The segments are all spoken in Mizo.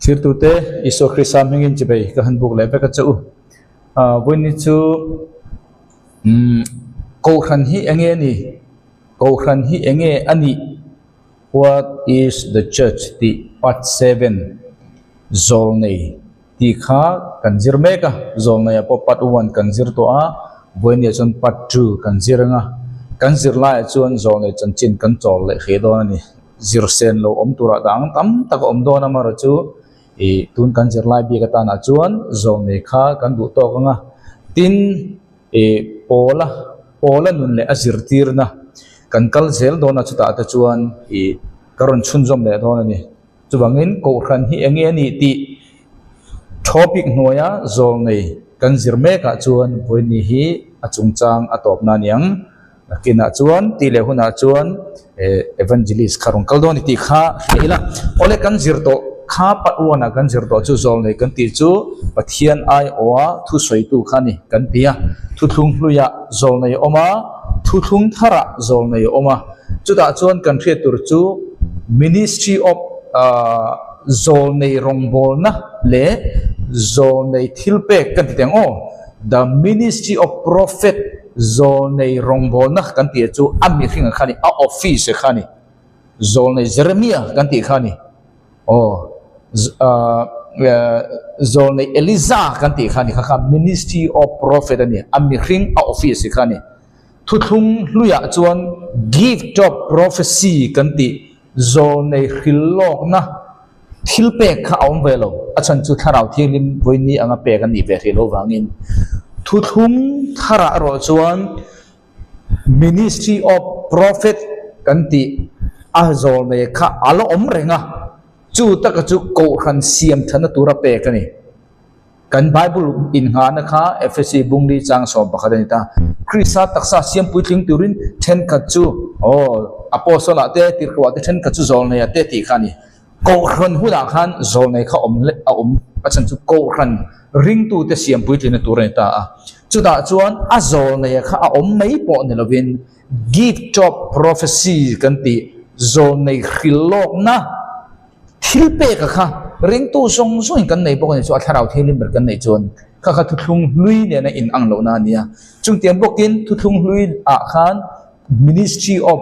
Thirtute Isua Krista hmingin chibei ka han buk leh vek a che u. Vawiin chu umm Kohhran hi enge a ni? Kohhran hi enge a nih? What is the church tih part 7 zawlnei tih kha kan zir mek a, zawlneiah pawh part 1 kan zir tawh a, vawiin chuan part 2 kan zir ang a, kan zir laiah chuan zawlnei chanchin kan chawl leh hrih dawn a ni. Zir sen lo awm turah dang tam tak a awm dawn a amaherawh chu ih tun kan zirlai bik atanah chuan zawlnei kha kan duh tawk ang a, tin ih pawla pawla nun leh a zirtirna kan kal zel dawn a chutah te chuan ih ka rawn chhunzawm leh dawn a ni. Chuvangin Kohhran hi eng nge a nih tih topic hnuaia zawlnei kan zir mekah chuan vawiin hi a chungchang a tawpna a ni ang. Nakinah chuan tih leh hunah chuan evangelist kha rawn kal dawn a ni tih kha hria ila. Awle kan zir tawh kha part one ah kan zir tawh chu zawlnei kan tih chu Pathian aiawha thusawitu kha a ni kan ti a. Thuthlung hluiah zawlnei a awm a, thuthlung tharah zawlnei a awm a. Chutah chuan kan hriat tur chu Ministry of Zawlnei rawngbawlna leh Zawlnei thilpek kan ti teh ang aw. The Ministry of Prophet Zawlnei rawngbawlna kan tih chu a mihring kha a ni, a office kha a ni. Zawlnei Jeremiah kan tih kha a ni. Aw Zawlnei Eliza kan tih kha a ni. Kha kha Ministry of Prophet a ni, a mihring a office kha a ni. Thuthlung hluiah chuan gift of prophecy kan tih zawlnei hrilhlawkna thil pek kha a awm ve lo. A chhan chu Thlarau Thianghlim vawiini anga pek a nih ve hrih loh vangin. Thuthlung tharah erawh chuan ministry of prophet kan tih a zawlnei kha a la awm reng a, chu taka chu Kohhran siam thatna tura pek a ni. Kan Bible innghahna kha Efesi bungli chang 11 a ni ta. Krista taksa siam puitling turin thenkhat chu, aw, Apostle ah te, tirhkoh ah te thenkhat chu zawlnei ah te tih kha a ni. Kohhran hunah khan zawlnei kha awm a awm a chhan chu Kohhran ringtute siam puitlina tur a ni ta a. Chutah chuan a zawlneia kha a awm mai pawh ni lovin gift of prophecy kan tih zawlnei hrilhlawkna, Thil peka kha ringtu zawng zawngin kan nei bawk a ni chu a thlarau thianghlim ber kan neih chuan kha kha thuthlung hlui nena in ang lohna a ni a. Chungtiang bawkin thuthlung hlui ah khan Ministry of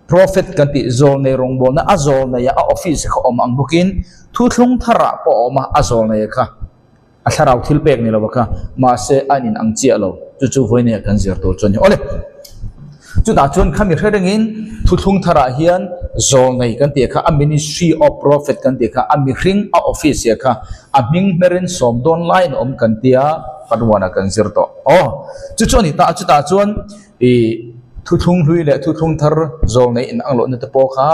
Prophet kan tih zawlnei rawngbawlna a zawlneia a office kha awm ang bawkin thuthlung tharah pawh a awm a, a zawlneia kha a thlarau thil pek ni lo a kha mahse a in ang chiah lo chu chu vawiin kan zir tur chu a ni. Awle! Chutah chuan khami hre rengin thuthlung tharah hian zawlnei kan tih kha a ministry of prophet kan tih kha a mihring a office ah kha a hming hmerin sawm dawn laiin a awm kan tia Pathuana kan zir tawh. Aw! Chu chu a ni ta a chutah chuan ih thuthlung hlui leh thuthlung thar zawlnei in ang lohna te pawh kha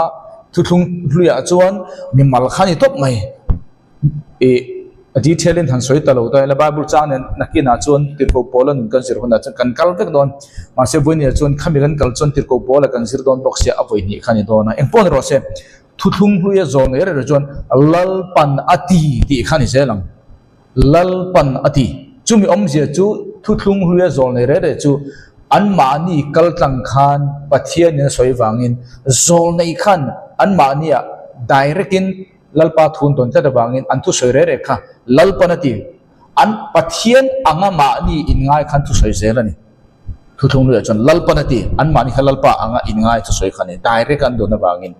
thuthlung hluiah chuan mimal kha a ni tawp mai. Ih a detail in han sawi ta lo ta ila bible chang nen nakinah chuan tirhkoh pawl a nun kan zir hunah chuan kan kal vek dawn mahse vawinia chuan khami kan kal chuan tirhkoh pawl a kan zir dawn bawk sia a vawi hnih kha a ni dawn a engpawh ni rawh se thuthlung hlui a zawn ngei reng chuan Lalpan a ti tih kha a ni zel ang Lalpan a ti chumi awmzia chu thuthlung hlui a zawl nei reng reng chu anmahni kal tlang khan Pathianin a sawi vangin zawl nei khan anmahniah direct in Lalpa thun tawn tlat avangin an thusawi reh reh kha Lalpan a ti. An Pathian anga mahni inngai khan thusawi zel a ni. Thuthlung luiah chuan Lalpan a ti. An mahni kha Lalpa anga inngai thusawi kha a ni. Direct an dawn avangin.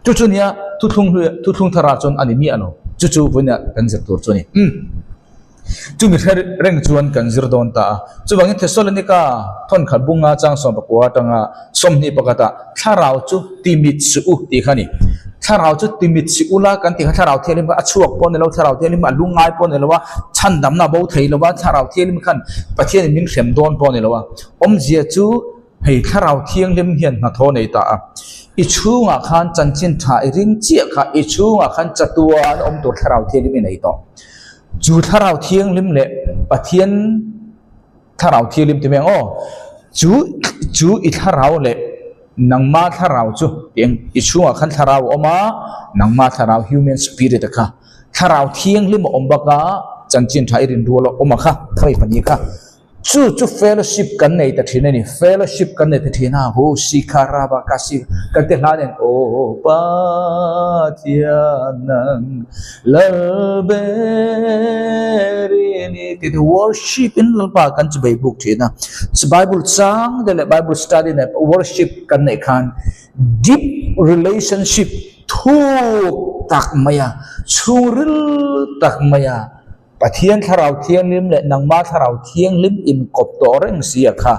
Chu chu nia thuthlung hluiah thuthlung tharah chuan a ni miah lo. Chu chu vawiinah kan zir tur chu a ni. Umm. Chumi hre reng chuan kan zir dawn ta a. Chuvangin Thessalonika thawnkhat bunga chang 19 atanga 21ah thlarau chu timit suh u tih kha a ni. Thlarau chu timit suh u la kan tih kha thlarau thianghlim kha a chhuak pawh a ni lo, thlarau thianghlim a lungngai pawh a ni lo a, chhandamna a bo thei lo a, thlarau thianghlim khan Pathianin min hrem dawn pawh a ni lo a. Awmzia chu hei thlarau thianghlim hian hnathawh a nei ta a. I chhungah khan chanchin tha i ring chiah kha i chhungah khan chatuan awm tur thlarau thianghlim i nei tawh. Chu thlarau thianghlim leh Pathian thlarau thianghlim ti mai ang aw. Chu chu i thlarau leh nangma thlarau chu ti ang i chhungah khan thlarau a awm a, nangma thlarau human spirit a kha thlarau thianghlim a awm bak a, chanchin tha i rinrual a awm a kha, thlarau pahnih kha. Chu chu fellowship kan nei ta thin a ni. Fellowship kan nei ta thin a, hu sikha raba ka si kan ti hla nen aw Pathian nang Lalberini ti te worship in Lalpa kan chu bei buk thin a. Bible chang te leh Bible study nen worship kan neih khan deep relationship thuk tak mai a, chhungril tak mai a. Pathian Thlarau Thianghlim leh nangma Thlarau Thianghlim inkawp tawh reng si a kha.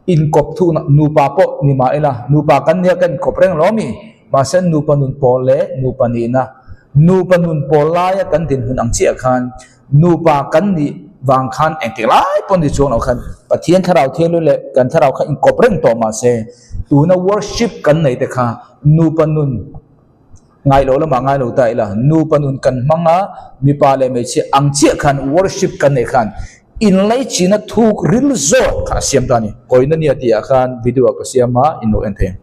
Inkawp thukna nupa pawh ni mah ila, nupa kan nia ka inkawp reng lo ami? Mahse nupa nun pawl leh nupa nihna, nupa nun pawl laia kan dinhmun ang chiah khan nupa kan nih vang khan engtik lai pawh ni chuang lo khan Pathian Thlarau Thianghlim leh kan Thlarau kha inkawp reng tawh mahse tuna worship kan nei te kha nupa nun Ngai lo lamah ngai lo ta ila, nupa nun kan hmang a, mipa leh hmeichhia ang chiah khan worship kan neih khan inlaichin a thuk ril zawk kha a siam ta a ni. Kawina nia tih ah khan video ah ka siam a, in lo en thei ang.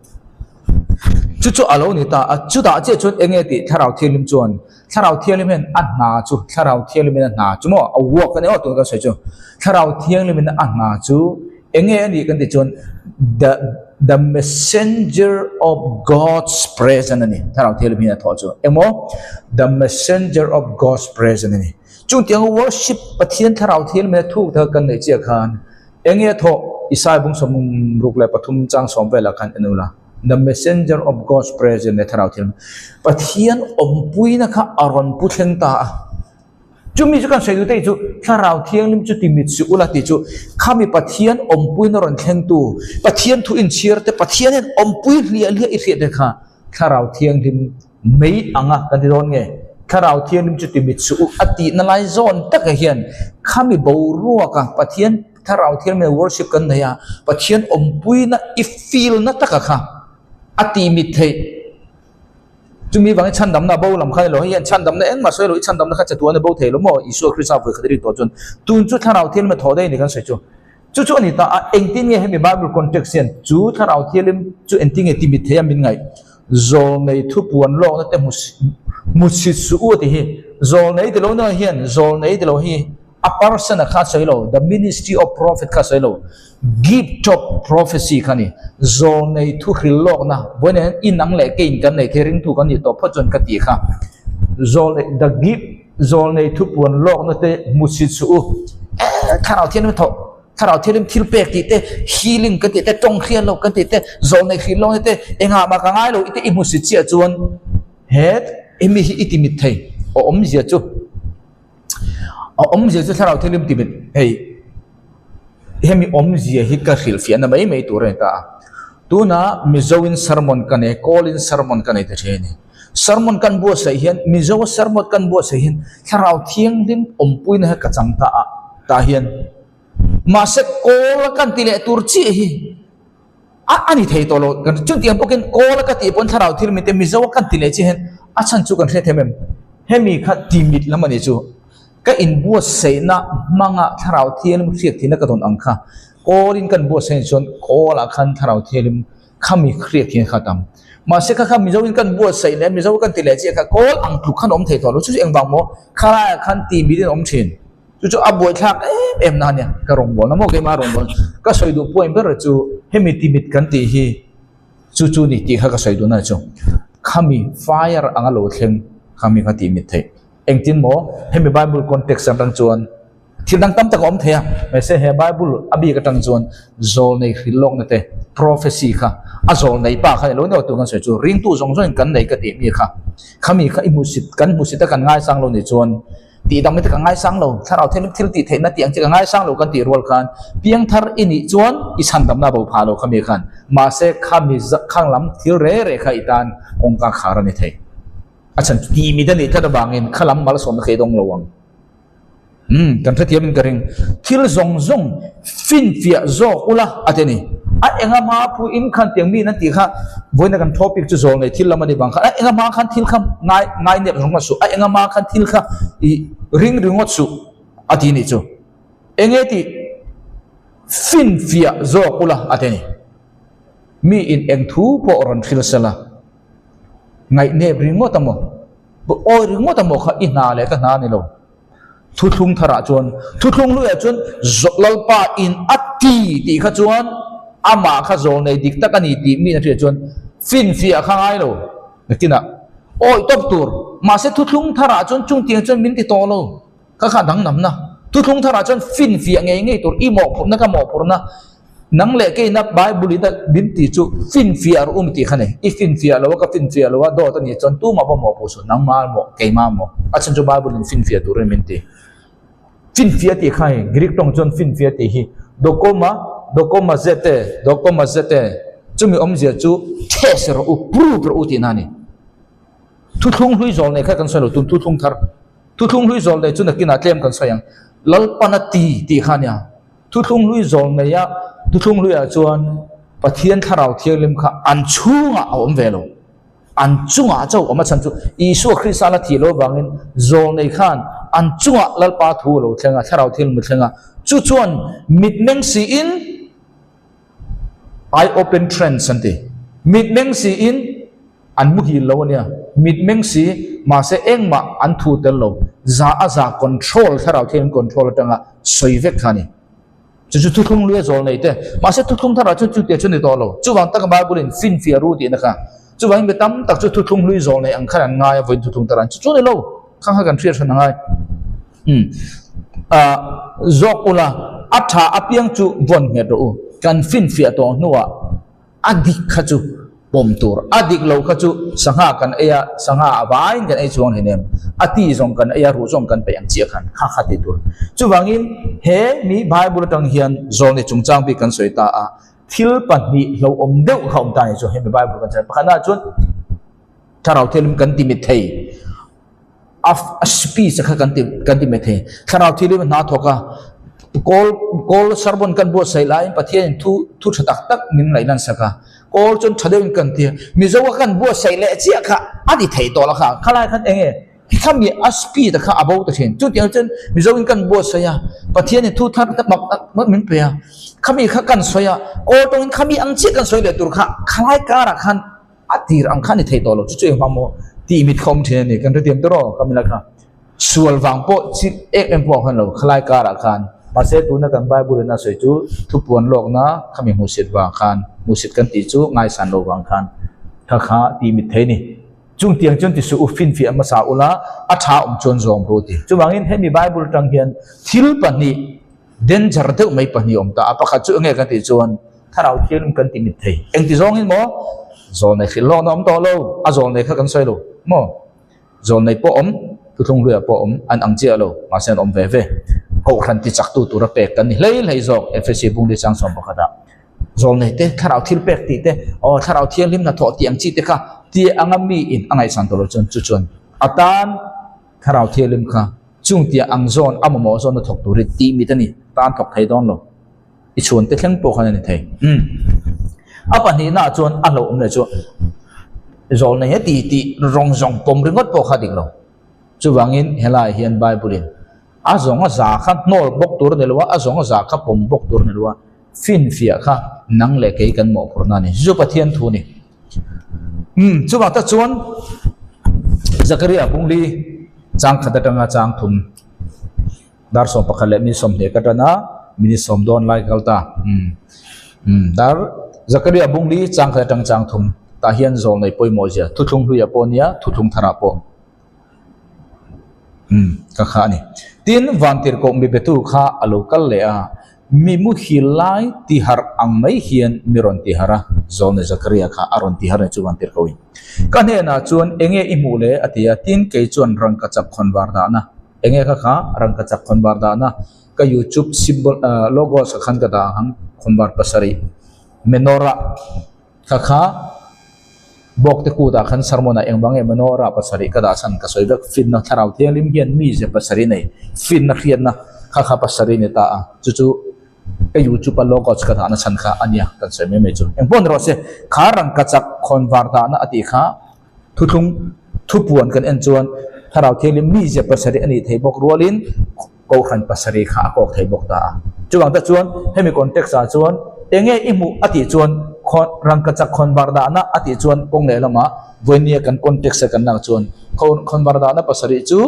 Chu chu a lo ni ta a, chutah chiah chuan eng nge tih Thlarau Thianghlim chuan, Thlarau Thianghlim hian a hna chu, Thlarau Thianghlim in a hna chu maw, a work a ni aw tun ka sawi chu, Thlarau Thianghlim in a hna chu Eng nge a nih kan tih chuan the the messenger of God's presence a ni. Thlarau Thianghlim hian a thawh chu. Engmaw? The messenger of God's presence a ni. Chung tianga worship Pathian Thlarau Thianghlim in a thuk tak kan neih chiah khan eng nge a thawh? Isaiah bung 63 chang sawm velah khan en ula. The messenger of God's presence leh Thlarau Thianghlim. Pathian awmpuina kha a rawn pu thleng ta a. Chumi chu kan sawi duh te chu Thlarau Thianghlim chu ti mit suh ula tih chu khami Pathian awmpuina rawn thlengtu, Pathian thu inchhir te, Pathian hian awmpui hliah hliah i hriat te kha Thlarau Thianghlim mei anga kan ti dawn nge? Thlarau Thianghlim chu ti mit suh u a tihna lai zawn takah hian khami boruaka Pathian Thlarau Thianghlim worship kan nei a, Pathian awmpuina i feel na taka kha a ti mit theih. Chumi vangin chhandamna bo lam kha ni lo, hei hian chhandamna engmah sawi lo, i chhandamna kha chatuan a bo thei lo maw? Isua Krista vawi khat a rin tawh chuan tun chu Thlarau Thianghlim a thawh daih a ni kan sawi chu. Chu chu a ni ta a, engtin nge hemi Bible context hian chu Thlarau Thianghlim chu engtin nge ti mit thei a min ngaih? Zawlnei thupuan lawkna te hmu chhit suh u a ti hi. Zawlnei ti lo na hian zawlnei ti lo hi A person a kha sawi lo, the ministry of prophet kha sawi lo, gift of prophecy kha ni. Zawlnei thu hril lawkna, vawiin hian inang leh kein kan nei thei ringtu kan nih tawh phawt chuan ka tih kha. Zawlnei, the gift, zawlnei thu puan lawkna te hmu chhit suh u. Eh, thlarau thianghlim thawh, thlarau thianghlim thil pek tih te, healing kan tih te, tawng hriat loh kan tih te, zawlnei hril lawkna te, engah mah ka ngai lo i te i hmu chhit chiah chuan he mi hi i ti mit thei, a awmzia chu. A awmzia chu thlarau thianghlim ti mit hei hemi awmzia hi ka hrilhfiahna mai mai tur a ni ta a. Tuna Mizoin sermon ka nei, Kawlin sermon ka nei ta thin a ni. Sermon kan buatsaih hian Mizoa sermon kan buatsaih hian thlarau thianghlim awmpuina hi ka chang ta a tah hian mahse Kawl kan ti leh tur chiah hi a a ni thei tawh lo. Chutiang bawkin Kawl ka tih pawn thlarau thil mite Mizoa kan ti leh chiah hian a chhan chu kan hre them em? Hemi kha ti mit lam a nih chu. Ka inbuatsaihna hmanga thlarau thianghlim hriat thihna ka dawn ang kha. Kawlin kan buatsaih chuan Kawlah khan thlarau thianghlim khami hriat thihna kha a tam. Mahse kha kha Mizoin kan buatsaih leh Mizo kan ti leh chiah kha Kawl ang tluk khan a awm thei tawh lo. Chu chu engvang maw? Khalaiah khan ti mitin a awm thin. Chu chu a buaithlak em em na ania. Ka rawngbawlna maw keimah rawngbawlna ka sawi duh point ber chu hemi ti mit kan tih hi chu chu ni tih kha ka sawi duhna chu khami fire anga lo thleng khami kha tih mit theih. Engtin maw hemi Bible context atang chuan thil dang tam tak a awm thei a, mahse he Bible a bik atang chuan zawlnei hrilh lawkna te prophecy kha a zawlnei pa kha ni lo ni tur kan sawi chu ringtu zawng zawngin kan nei ka tih mi kha khami kha i hmuhsit kan hmuhsit a kan ngaisang lo nih chuan Tih dang mite ka ngaisang lo, thlarau thil thil tih theihna tih ang chi ka ngaisang lo kan tih rual khan piangthar i nih chuan i chhandamna bo phah lo khami khan mahse khami khang lam thil re re kha i tan kawngka khar a ni thei. A chhan chu tih mit a nih tlat avangin kha lam malsawmna kha i dawng lo ang. Umm kan hrethiam in ka ring. Thil zawng zawng finfiah zawk ula a ti a ni. A enga hma phu in khan tiang mi in an tih kha vawiina kan topic chu zawl nei thil lam a ni vang khan a enga hma khan thil kha ngai ngai nep ringawt suh a enga hma khan thil kha ih ring ringawt suh a ti nih chu. Enge tih finfiah zawk ula a ti a ni. Mi in eng thu pawh rawn hril sela ngaihnep ringawt a maw awi ringawt a maw kha i hna leh ka hna a ni lo. Thuthlung tharah chuan, thuthlung hluiah chuan Lalpa in a ti tih kha chuan amah kha zawlnei dik tak a ni tih mi in a hriat chuan finfiah kha ngai lo. Nakinah awih tawp tur. Mahse thuthlung tharah chuan chungtiang chuan min ti tawh lo. Kha kha danglamna. Thuthlung tharah chuan finfiah ngei ngei tur i mawhphurhna ka mawhphurhna nang leh keina Bible in a min tih chu finfiah rawh u mi tih kha nei. I finfiah lo a ka finfiah lo a dawt a nih chuan tumah pawh mawhphuh suh nangmah maw keimah maw a chhan chu Bible in finfiah turin min ti. Finfiah tih kha hei Greek tawng chuan finfiah tih hi dokoma dokoma zete dokoma zete chumi awmzia chu test rawh u prove rawh u tihna a ni. Thuthlung hlui zawl nei kha kan sawi lo tun thuthlung thar. Thuthlung hlui zawl nei chu nakinah tlem kan sawi ang. Lalpana ti tih kha a nia. Thuthlung hlui zawl neia thuthlung hluiah chuan Pathian thlarau thianghlim kha an chhungah a awm ve lo. An chungah chauh awm a chhan chu Isua Krista la thih loh avangin zawl nei khan an chungah Lalpa thu a lo thleng a, thlarau thianghlim a thleng a. Chu chuan mitmeng siin Eye open trends an ti. Mitmeng siin an muhil lo a nia. Mitmeng si mahse engmah an thu tel lo. Za a za control thlarau thianghlim control atanga sawi vek kha a ni. Chu chu thuthlung lui a zawl nei te. Mahse thuthlung tharah chuan chu tia chu ni tawh lo. Chuvang taka Bible in finfiah ru tihna kha. Chuvangin mi tam tak chu thuthlung hlui zawl nei ang khan an ngai a vawiin thuthlung tharah an chu chu ni lo. Khang kha kan hriat hran a ngai. Umm ah zawk ula a tha apiang chu vawn nghet rawh u. Kan finfiah tawh hnuah a dik kha chu pawm tur, a dik lo kha chu sangha kan ei a, sangha a vaiin kan ei chuang hleinem, a ti zawng kan ei a, ruh zawng kan peih ang chiah khan kha kha ti tur. Chuvangin he mi Bible atang hian zawlni chungchang bik kan sawi ta a, thil pahnih hlauhawm deuh kha awm ta a ni chu hemi Bible kan chhiar pakhatnaah chuan thlarau thianghlim kan ti mit thei. A speech kha kan ti kan ti mai thei. Thlarau thilim hna thawk a, kawl kawl sermon kan buatsaih laiin Pathianin thu thu tha tak tak min ngaih lan sak a, kawl chuan tha deuhin kan ti a, Mizo a kan buatsaih leh chiah kha a ni thei tawh lo kha, khalai khan eng nge khami a speed kha a bo ta thin. Chutiang chuan Mizoin kan buatsaih a, Pathianin thu thar tak mak tak mak min pe a, khami kha kan sawi a, kawl tawngin khami ang chiah kan sawi leh tur kha khalai karah khan A tir ang kha ni thei tawh lo chu chu engvang maw tih mit kha awm thin a ni. Kan hrethiam tawh rawh ka mila kha. Sual vang pawh chip em em pawh khan lo khalai karah khan. Mahse tuna kan Bible in a sawi chu thupuan lawkna khami hmuhsit vang khan hmuhsit kan tih chu ngaisan lo vang khan kha kha tih mit thei ni. Chung tiang chuan ti suh u finfiah hmasa ula a tha awm chuan zawm ru ti. Chuvangin hemi Bible atang hian thil pahnih danger deuh mai pahnih awm ta a. Pakhat chu enge kan tih chuan Thlarau thianghlim kan ti mit thei. Engti zawngin maw? Zawlnei hrilh hlawkna awm tawh lo. A zawlnei kha kan sawi lo maw? Zawlnei pawh awm, thuthlung hluiah pawh awm, an ang chiah lo, mahse an awm ve ve. Kohhran ti chaktu tura pek kan ni hlei hlei zawk, Efesi bungli chang sawm pakhatah. Zawlnei te, thlarau thil pek tih te, aw thlarau thianghlim hnathawh tih ang chi te kha ti anga mi in a ngaihsan tawh lo chuan chu chuan a tan thlarau thianghlim kha chung tia ang zawn a mamawh zawn a thawk turin tih mit a ni, tan thawk thei dawn lo. I chhuan te thleng pawh khan a ni thei. Umm. A pahnihna ah chuan a hlauhawm leh chu zawl nei he ti tih rawng zawng pawm ringawt pawh kha a dik lo. Chuvangin helaiah hian Bible in a zawng a za kha hnawl bawk tur a ni lo a, a zawng a za kha pawm bawk tur a ni lo a, finfiah kha nang leh kei kan mawhphurhna a ni. Zu Pathian thu a ni. Umm. Chuvang tak chuan Zakaria Bungli chang khat atanga chang thum. Dar 11 leh minute 20 ka tan a, minute 10 dawn lai ka kal ta. Umm umm dar Zakaria Bungli chang khat atang chang thum tah hian zawl nei pawimawh zia thuthlung hluiah pawh nia thuthlung tharah pawh umm ka kha a ni. Tin, Vantirhkoh mi betu kha a lo kal leh a, mi muhil lai tiharh ang mai hian mi rawn tiharh a, zawl nei Zakaria kha a rawn tiharh ni chu Vantirhkohin. Ka hnenah chuan enge i hmuh le? a ti a, tin kei chuan rangkachak khawnvar dahna Enge kha kha rangkachak khawnvar dahna ka youtube symbol ah logos ah khan ka dah ang khawnvar pasarih menorah kha kha bawk te kut ah khan sermon ah engvang nge menorah pasarih ka dah chhan ka sawi vek finna thlarau thianghlim hian mi ze pasarih nei finna hriatna kha kha pasarih ni ta a chu chu ka youtube a logos ka dahna chhan kha a nia kan sawi mai mai chu engpawh ni rawh se kha rangkachak khawnvar dahna a tih kha. Thuthlung thupuan kan en chuan Thlarau Thianghlim mizia pasarih a nih thei bawk rualin Kohhran pasarih kha a kawk thei bawk ta a. Chuvang te chuan hemi context ah chuan enge i hmuh a tih chuan khawn rangkachak khawnvar dahna a tih chuan kawng leh lamah vawinia kan context a kan lak chuan khawnvar dahna pasarih chu.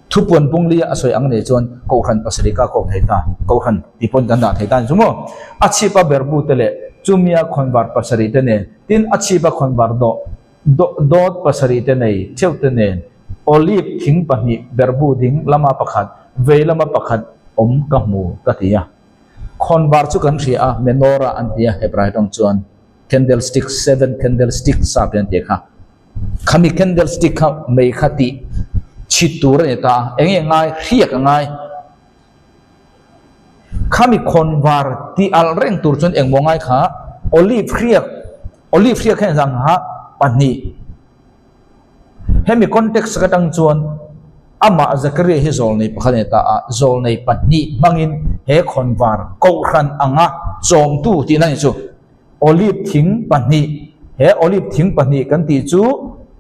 Thupuan bunglia a sawi ang nei chuan Kohhran pasarih ka kawk thei ta, Kohhran ti pawn kan dah thei ta ni chu maw? A chhipa berbu te leh chumia khawnvar pasarih te nen, tin a chhipa khawnvar dawh dawt pasarih te nei theuh te nen, olive thing pahnih berbu ding lama pakhat, vei lama pakhat awm ka hmu ka ti a. Khawnvar chu kan hria a, menorah an ti a, Hebrai tawng chuan candlestick, seven candlestick sap hian an ti a kha. Khami candlestick kha mei kha tih chhit tur a ni ta a, eng nge ngai, hriak a ngai. Khami khawnvar tih alh reng tur chuan engmaw ngai kha olive hriak, olive hriak hian zang ha pahnih. Hemi context atang chuan amah Zakaria hi zawlnei pakhat a ni ta a, zawlnei pahnih hmangin he khawnvar kohhran anga chawmtu tihna a ni chu. Olive thing pahnih, He olive thing pahnih kan tih chu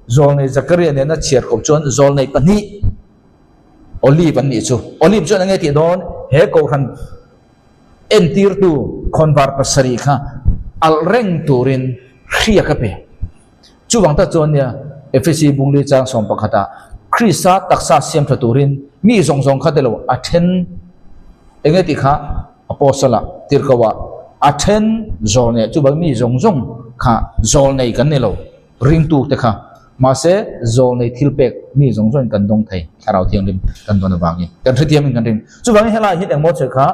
zawlnei Zakaria nena chhiar kawp chuan zawlnei pahnih olive an nih chu. Olive chuan enge tih dawn? He kohhran entirtu khawnvar pasarih kha alh reng turin hriak a pe. Chuvang tak chuan nia Efesi Bungli chang sawm pakhatah Krista taksa siam tha turin mi zawng zawng kha te lo a then enge tih kha Apostle ah tirhkoh ah a then zawl nei chu mi zawng zawng kha zawl nei kan ni lo ringtu te kha mahse zawl nei thil pek mi zawng zawng in kan dawng thei thlarau thianghlim kan dawn avangin kan hrethiam in kan ring chuvangin helai hian engmaw che kha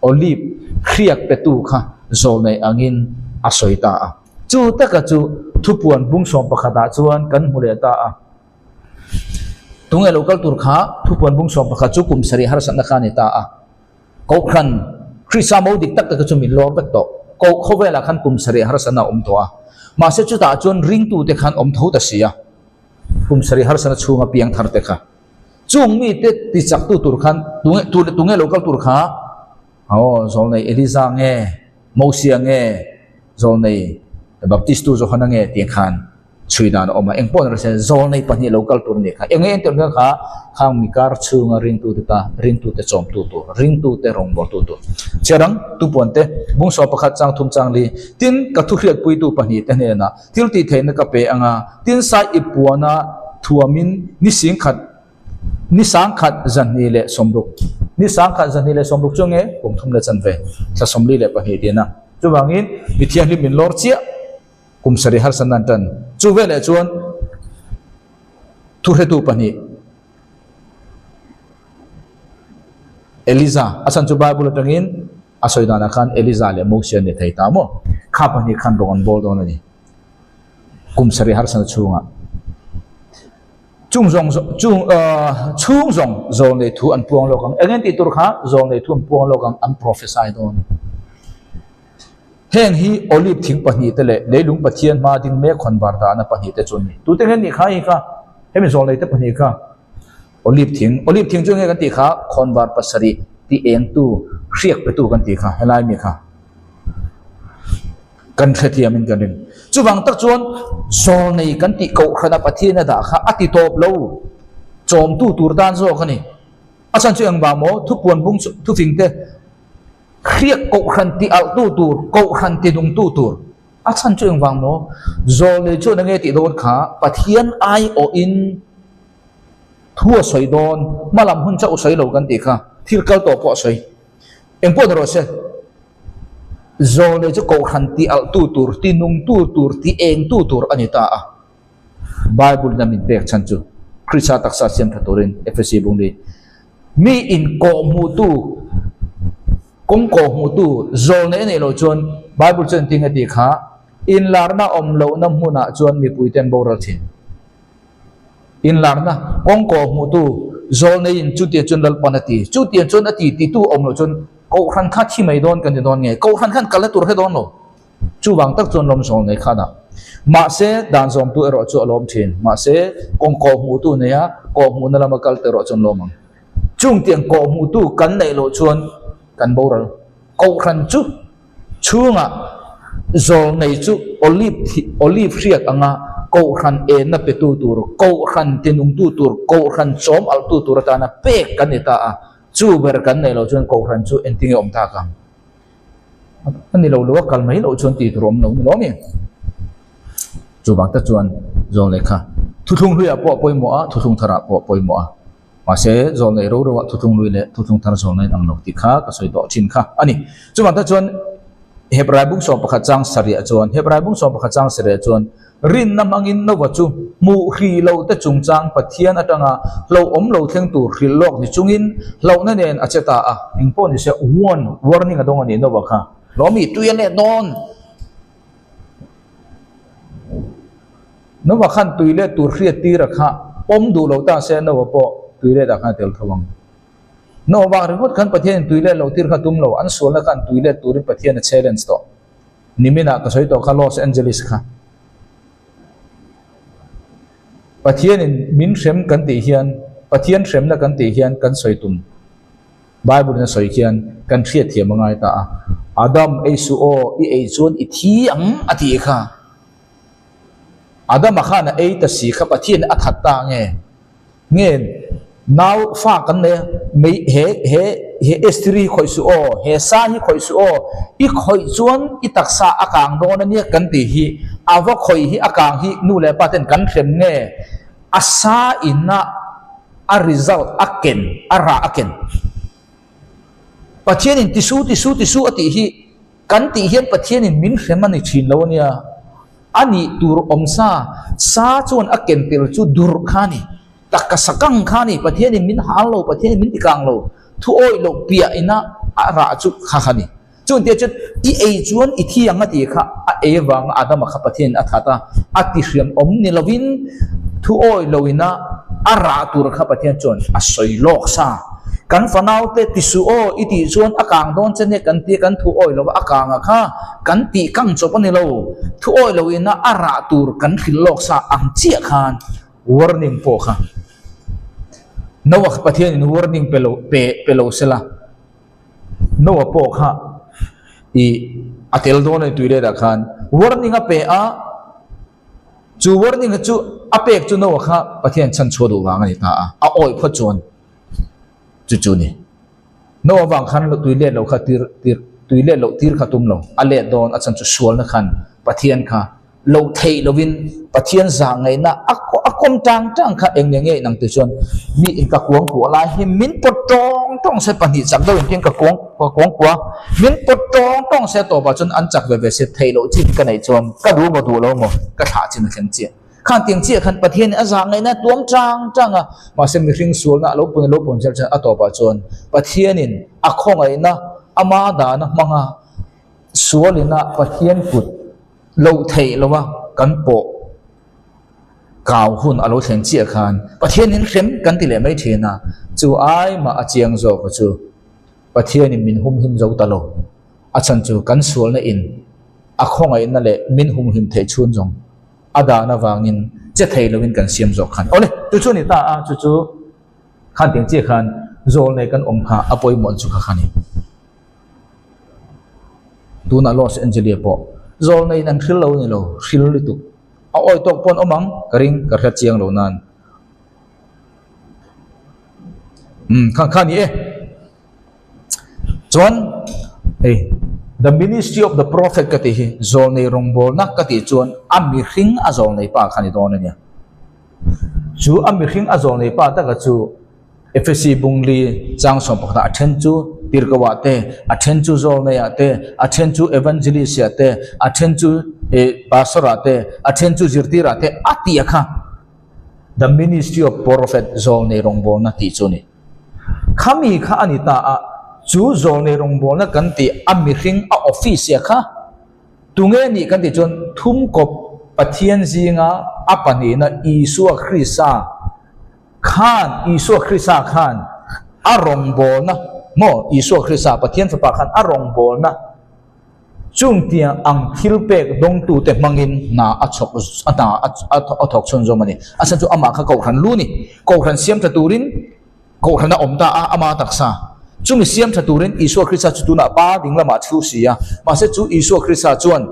olive hriak petu kha zawl nei angin a sawi ta a chu taka chu thupuan bung sawm pakhat ah chuan kan hmu leh ta a. Tunge lo kal tur kha thupuan bung sawm pakhat chu kum sarih harsatna kha a ni ta a. Kohhran Krista mo dik tak tak chu min lawr vek tawh. Koh khawvelah khan kum sarih harsatna a awm tawh a. Mahse chutah chuan ringtute khan awm tho ta si a. Kum sarih harsatna chhunga piang thar te kha. Chung mite tichaktu tur khan tunge tunge lo kal tur kha aw zawlnei Eliza nge Mosia nge zawlnei Baptistu Johana nge tih khan chhui dan a awm a, engpawh ni se zawlnei pahnih lo kal tur a nih kha. Eng nge entir vel kha khang mi kar chhunga ringtute ta, ringtute chawmtu tur, ringtute rawngbawltu tur. Chhiar ang, tupuante, bungsaw pakhat chang thum chang li, tin ka thuhriatpuitu pahnih te hnenah thil tih theihna ka pe ang a, tin sai i puana thuamin ni singkhat, ni sangkhat zahnih leh sawmruk, ni sangkhat zahnih leh sawmruk chu nge kum thum leh chanve, thla sawmli leh pahnih tina. Chuvangin mi thianghlim min lawr chiah. Kum sarih harsatna an tan. Chu veleh chuan thuhretu pahnih Eliza, a chhan chu Bible atangin a sawi danah khan Eliza leh Moses an ni thei ta maw? Kha pahnih khan rawng an bawl dawn a ni. Kum sarih harsatna chhungah. Chung zawng chung chhung zawng zawl nei thu an puang lawk ang. Eng en tih tur kha zawl nei thu an puang lawk ang, an prophesy dawn. Heng hi olive thing pahnih te leh leilung Pathian hma ding mek hawn var dahna pahnih te chu an ni. Tute nge nih kha hi kha? Hemi zawl nei te pahnih kha olive thing. Olive thing chu enge kan tih kha? Khawnvar pasarih ti engtu, hriak petu kan tih kha, helai mi kha kan hrethiam in kan ring. Chuvang tak chuan zawl nei kan tih kohhrana Pathian a dah kha a ti tawp lo, chawmtu tur tan zawk a ni. A chhan chu engvang maw? Thupuan bung thufing te. Hriak kohhran ti alhtu tur, kohhran ti nungtu tur. A chhan chu engvang maw? Zawlnei chuan enge tih dawn kha Pathian aiawhin thu a sawi dawn, hmalam hun chauh sawi lo kan tih kha, thil kal tawh pawh a sawi. Engpawh ni rawh se, zawlnei chu kohhran ti alhtu tur, ti nungtu tur, ti engtu tur a ni ta a. Bible in a min pek chhan chu Krista taksa siam tha turin Efesi bungli mi in kawh hmuhtu kawng kawh hmuhtu zawl nei nei lo chuan Bible chuan engtin nge tih kha inlarna awm lohna hmunah chuan mipui ten boral thin. Inlarna kawng kawh hmuhtu zawl neiin chutiang chuan Lalpan a ti chutiang chuan a ti titu awm loh chuan kohhran kha thi mai dawn kan ti dawn nge kohhran khan kalna tur hre dawn lo. Chuvang tak chuan lawmzawl nei khan a. Mahse, dan zawmtu erawh chu a lawm thin. Mahse, kawng kawhhmuhtu neia kawhhmuhna lama kal te erawh chuan lawm ang. Chung tiang kawhhmuhtu kan neih loh chuan kan boral. Kohhran chu chhungah zawl nei chu olive thi olive hriak anga kohhran enna petu tur, kohhran tinungtu tur, kohhran chawm alhtu tur atana pek kan ni ta a. Chu ber kan neih loh chuan kohhran chu engtinge awm tak ang? A ni lo lo a kal mai loh chuan tih tur awm lo ni lawm e. Chuvang tak chuan zawng lehkha thuthlung hluiah pawh a pawimawh a, thuthlung tharah pawh a pawimawh a. Mahse, zawlnei ro roah thuthlung lui leh thuthlung thar zawlna in ang lo tih kha ka sawi tawh thin kha a ni. Chuvang tak chuan Hebrai bung 11 chang sarih chuan Hebrai bung 11 chang sarih chuan rinna hmangin Nova chu hmuh hrih lo te chungchang Pathian atanga hlauhawm lo thleng tur hrilh lawk ni chungin hlauhna nen a che ta a. Engpawh ni se warn, warning a dawng a ni Nova kha. Lawmi tui a let dawn. Nova khan tui let tur hriat tir a kha pawm duh lo ta se Nova pawh tui let ah khan a tel tho ang. Nova vang ringawt khan Pathian in tui let lo tir kha tum lo, an sualna khan tui let turin Pathian a challenge tawh. Nimin ah ka sawi tawh kha Los Angeles kha. Pathian in min hrem kan tih hian Pathian hremna kan tih hian kan sawi tum. Bible in a sawi khian kan hriatthiam a ngai ta a, Adam ei suh aw, i ei chuan i thi ang a tih kha. Adama khan a ei ta si kha Pathian a that ta nge? Nge nau fa kan nei a, mei he he he estiri hi khawih suh aw, he sa hi khawih suh aw, i khawih chuan i taksa a kang dawn a nia kan tih hi, a va khawih hi a kang hi nu leh pa ten kan hrem nge? A sa ina a result a ken, a rah a ken. Pathianin tisu tisu tisu a tih hi kan tih hian Pathianin min hrem a ni thin lo a nia. A nih tur awm sa, sa chuan a ken tel chu durh kha a ni, taka sakang kha a ni, Pathianin min hal lo, Pathianin min tikang lo, thu awih loh piah ina a rah chu kha kha a ni. Chuan tia chuan i ei chuan i thi ang a tih kha a ei avanga Adama kha Pathianin a that a, a ti hriam awm ni lovin thu awih loin a a rah tur kha Pathian chuan a sawi lawk sa. Kan fanaute ti suh aw i tih chuan a kang dawn che nia kan tia kan thu awih lova a kang a kha kan tih kang chawp a ni lo. Thu awih loin a a rah tur kan hrilh lawk sa ang chiah khan warning pawh kha Noah kha Pathianin warning pe lo pe pe lo sela. Noah pawh kha i a tel dawn a ni tui let ah khan warning a pe a, chu warning chu a pek chu Noah kha Pathian chhan chhuah duh vang a ni ta a, a awih phawt chuan chu chu ni. Noah vang khan tui let lo kha tir tir tui let loh tir kha tum lo, a let dawn a chhan chu sualna khan Pathian kha Loh theih lovin Pathian zah ngaihna a a kawm tang tang kha eng nge nge inang te chuan mi in ka kuang kuah lai hi min pawt tawng tawng se pahnih chak deuh in tin ka kuang ka kuang kuah min pawt tawng tawng se tawpah chuan an chak ve ve se theih loh chin ka neih chuan ka duh maw duh lo maw ka thlah chin a thleng chiah. Khan tiang chiah khan Pathian in a zah ngaihna a tuam tang tang a mahse mihring sualna a lo pun a lo pun zel chuan a tawpah chuan Pathian in a khawngaihna ama dana hmanga sualina Pathian kut Loh theih lova kan pawh kau hun a lo thlen chiah khan Pathianin hrem kan ti leh mai thin a, chu ai mah a chiang zawk a chu Pathianin min humhim zo ta lo. A chhan chu kan sualna in a khawngaihna leh min humhim theih chhun zawng a dan avangin che thei lovin kan siam zawk khan. Awle, chu chu a ni ta a, chu chu khan tiang chiah khan zawlnei kan awm kha a pawimawh chu kha kha a ni. Tunah Los Angeles pawh zawlneiin an hril lo a ni lo, hril lutuk. A awi tawk pawh an awm ang ka ring, ka hriat chiang lo nan. Umm kha kha ni e. Chuan hei The Ministry of the Prophet ka tih hi zawlnei rawngbawlna ka tih chuan a mihring a zawlnei pa kha ni dawn a nia. Chu a mihring a zawlnei pa taka chu Efesi bungli chang 11 ah a then chu tirhkoh ah te, a then chu zawlnei ah te, a then chu evangelist ah te, a then chu pastor ah te, a then chu zirtir ah te a tih a kha The Ministry of Prophet zawlnei rawngbawlna tih chu a ni. Khami kha a ni ta a, chu zawlnei rawngbawlna kan tih a mihring a office ah kha tunge nih kan tih chuan thumkawp Pathian zinga a pahnihna Isua Krista Khan, Isua Krista khan a rawngbawlna, maw, Isua Krista, Pathian Fapa khan a rawngbawlna chungtiang ang thil pek dawngtute hmangin hna a chhawk, a hna a thawk chhunzawm a ni. A chhan chu amah kha Kohhran lu a ni. Kohhran siam tha turin Kohhran a awm ta a, ama taksa. Chumi siam tha turin Isua Krista chu tunah Pa ding lamah chhu si a. Mahse chu Isua Krista chuan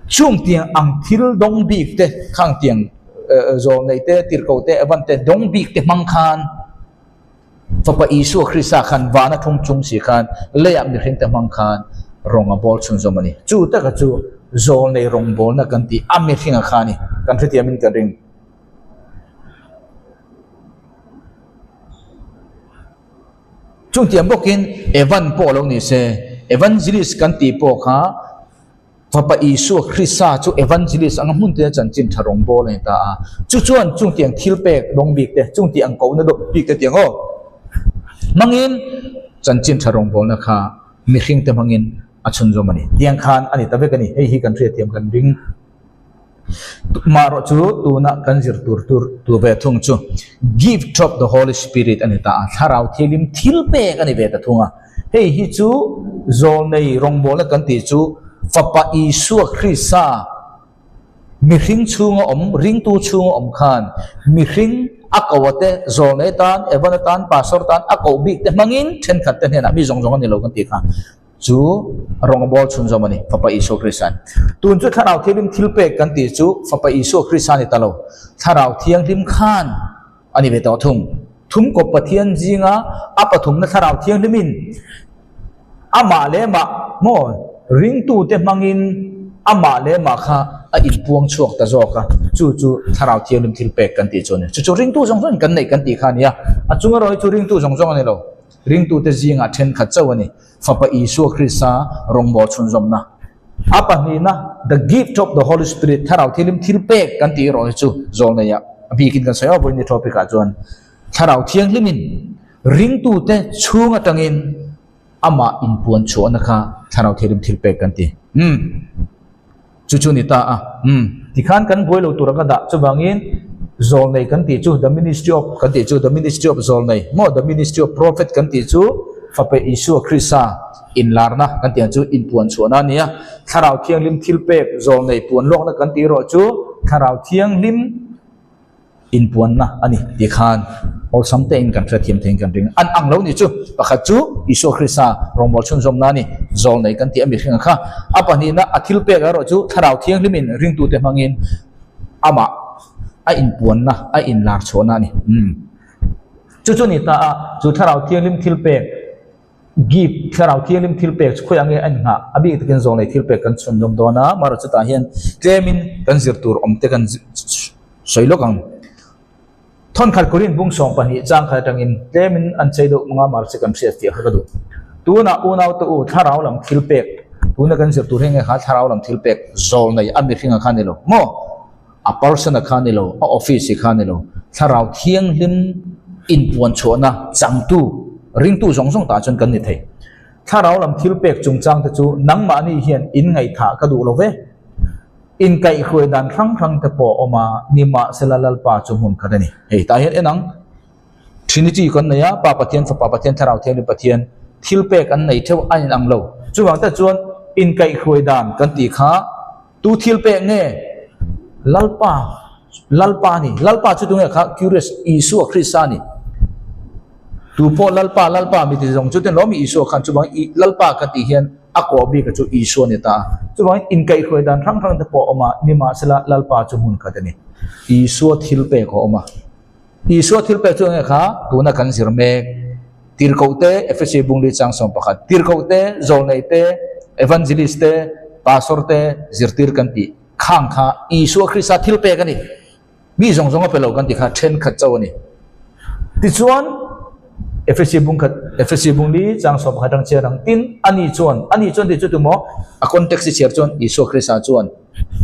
Chungtiang ang thil dawng bik te, khangtiang zawlnei te, tirhkoh te, evan te dawng bik te hmang khan Fapa Isua Krista khan vana thung chung si khan leiah mihring te hmang khan rawng a bawl chhunzawm a ni. Chu taka chu zawlnei rawngbawlna kan tih a mihringa kha a ni. Kan hrethiamin kan ring. Chungtiang bawkin Evan pawh lo ni se, Evangelist kan tih pawh kha Fapa Isua Krista chu Evangelist anga hmun tina chanchin tha rawngbawl a ni ta a. Chu chuan chungtiang thil pek dawng bik te, chungtiang kohna dawng bik te tiang aw hmangin chanchin tha rawngbawlna kha mihring te hmangin a chhunzawm a ni. Tiang khan a ni ta vek a ni. Hei hi kan hriatthiam kan ring. Marawh chu tuna kan zir tur tur tur ve thung chu Gift of the Holy Spirit a ni ta a, Thlarau Thilim thil pek a ni ve ta thung a. Hei hi chu Zawlnei rawngbawlna kan tih chu Fapa Isua Krista mihring chhunga awm, ringtu chhunga awm khan mihring a ko a te, Zawlnei tan, Evan atan, Pastor tan a koh bik te hmangin thenkhat te hnenah mi zawng zawng a ni lo kan tih kha. Chu rawngbâwl chhunzawm a ni, Fapa Isua Krista'n. Tun chu Thlarau Thianghlim thilpek kan tih chu Fapa Isua Krista a ni ta lo. Thlarau Thianghlim khan a ni ve tawh thung. Thum kawp Pathian zinga a pathumna Thlarau Thianghlimin amah leh mah maw ringtute hmangin amah leh mah kha a inpuang chhuak ta zawk a, chu chu Thlarau Thianghlim thilpek kan tih chu a ni. Chu chu ringtu zawng zawngin kan neih kan tih kha a ni a, a chung erawh hi chu ringtu zawng zawng a ni lo. Ringtute zingah thenkhat chauh a ni. Fapa Isua Krista rawngbâwl chhunzawmna. A pahnihna, The Gift of the Holy Spirit, Thlarau Thianghlim thil pek kan tih erawh hi chu zawlneiah a bikin kan sawi a, vawiin ni topic ah chuan Thlarau Thianghlimin ringtute chhung atangin amah inpuan chhuahna kha Thlarau Thianghlim thil pek kan ti. Umm. Chu chu ni ta a. Umm. Tikhan kan buai lo tur anga dah chuvangin Zawlnei kan tih chu the ministry of kan tih chu the ministry of Zawlnei maw the ministry of prophet kan tih chu Fapa Isua Krista inlarna kan tih ang chu inpuan chhuahna a ni a. Thlarau Thianghlim thilpek Zawlnei puan lawkna kan tih erawh chu Thlarau Thianghlim Inpuanna a ni tih khan awlsam tein kan hrethiam theiin kan ring. An ang lo ni chu pakhat chu Isua Krista rawngbâwl chhunzawmna a ni, zawlnei kan tih a mihring ang kha. A pahnihna a thil pek erawh chu Thlarau Thianghlimin ringtute hmangin amah a inpuanna, a inlar chhuahna a ni. Umm. Chu chu ni ta a, chu Thlarau Thianghlim thil pek. Gift, Thlarau Thianghlim thil pek chu khawiah nge a inngah? A bik takin zawnglei thil pek kan chhun lawm dawn a, mahrawh chutah hian tlemin kan zir tur awm te kan sawi lawk ang. Thawnkhat Korin bung 12 chang khat atangin tlemin an chei deuh hmanga mahrawh chu kan hriat fiah kha ka duh. Tunah unaute u Thlarau lam thil pek, tuna kan zir tur hi nge kha Thlarau lam thil pek zawnglei a mihringa kha a ni lo maw? A person a kha ni lo, a office hi kha ni lo, Thlarau Thianghlim inpuan chhuahna changtu, ringtu zawng zawng tah chuan kan ni thei. Thlarau lam thil pek chungchang te chu nangmahni hian in ngaihthah ka duh lo ve. Inkaihhruai dan hrang hrang te pawh a awm a, nimahsela Lalpa chu hmun khat a ni. Hei tah hian en ang, Trinity kan nei a, Pa Pathian, Fapa Pathian, Thlarau Thianghlim Pathian, thil pek an nei theuh a inang lo. Chuvang te chuan inkaihhruai dan kan tih kha, Tu thil pek nge? Lalpa, Lalpa a ni. Lalpa chu tunge kha? Curious, Isua Krista a ni. Tu pawh Lalpa, Lalpa mi ti zawng chu ten lawm Isua khan chuvang i Lalpa ka tih hian a kawh bik a chu Isua a ni ta a. Chuvangin inkaihhruai dan hrang hrang te pawh a awm a, nimahsela Lalpa chu hmun khat a ni. Isua thil pek a awm a. Isua thil pek chu enge kha? Tuna kan zir mek. Tirhkoh te, Efesi bungli chang 11, Tirhkoh te, Zawlnei te, Evangelist te, Pastor te zirtir kan tih khang kha Isua Krista thil pek a ni. Mi zawng zawng a pe lo kan tih kha thenkhat chauh a ni. Tichuan, Efesi bungkhat, Efesi bungli chang 11 atang chhiar ang tin, ani chuan, ani chuan tih chu tumaw? A context i chhiar chuan Isua Krista chuan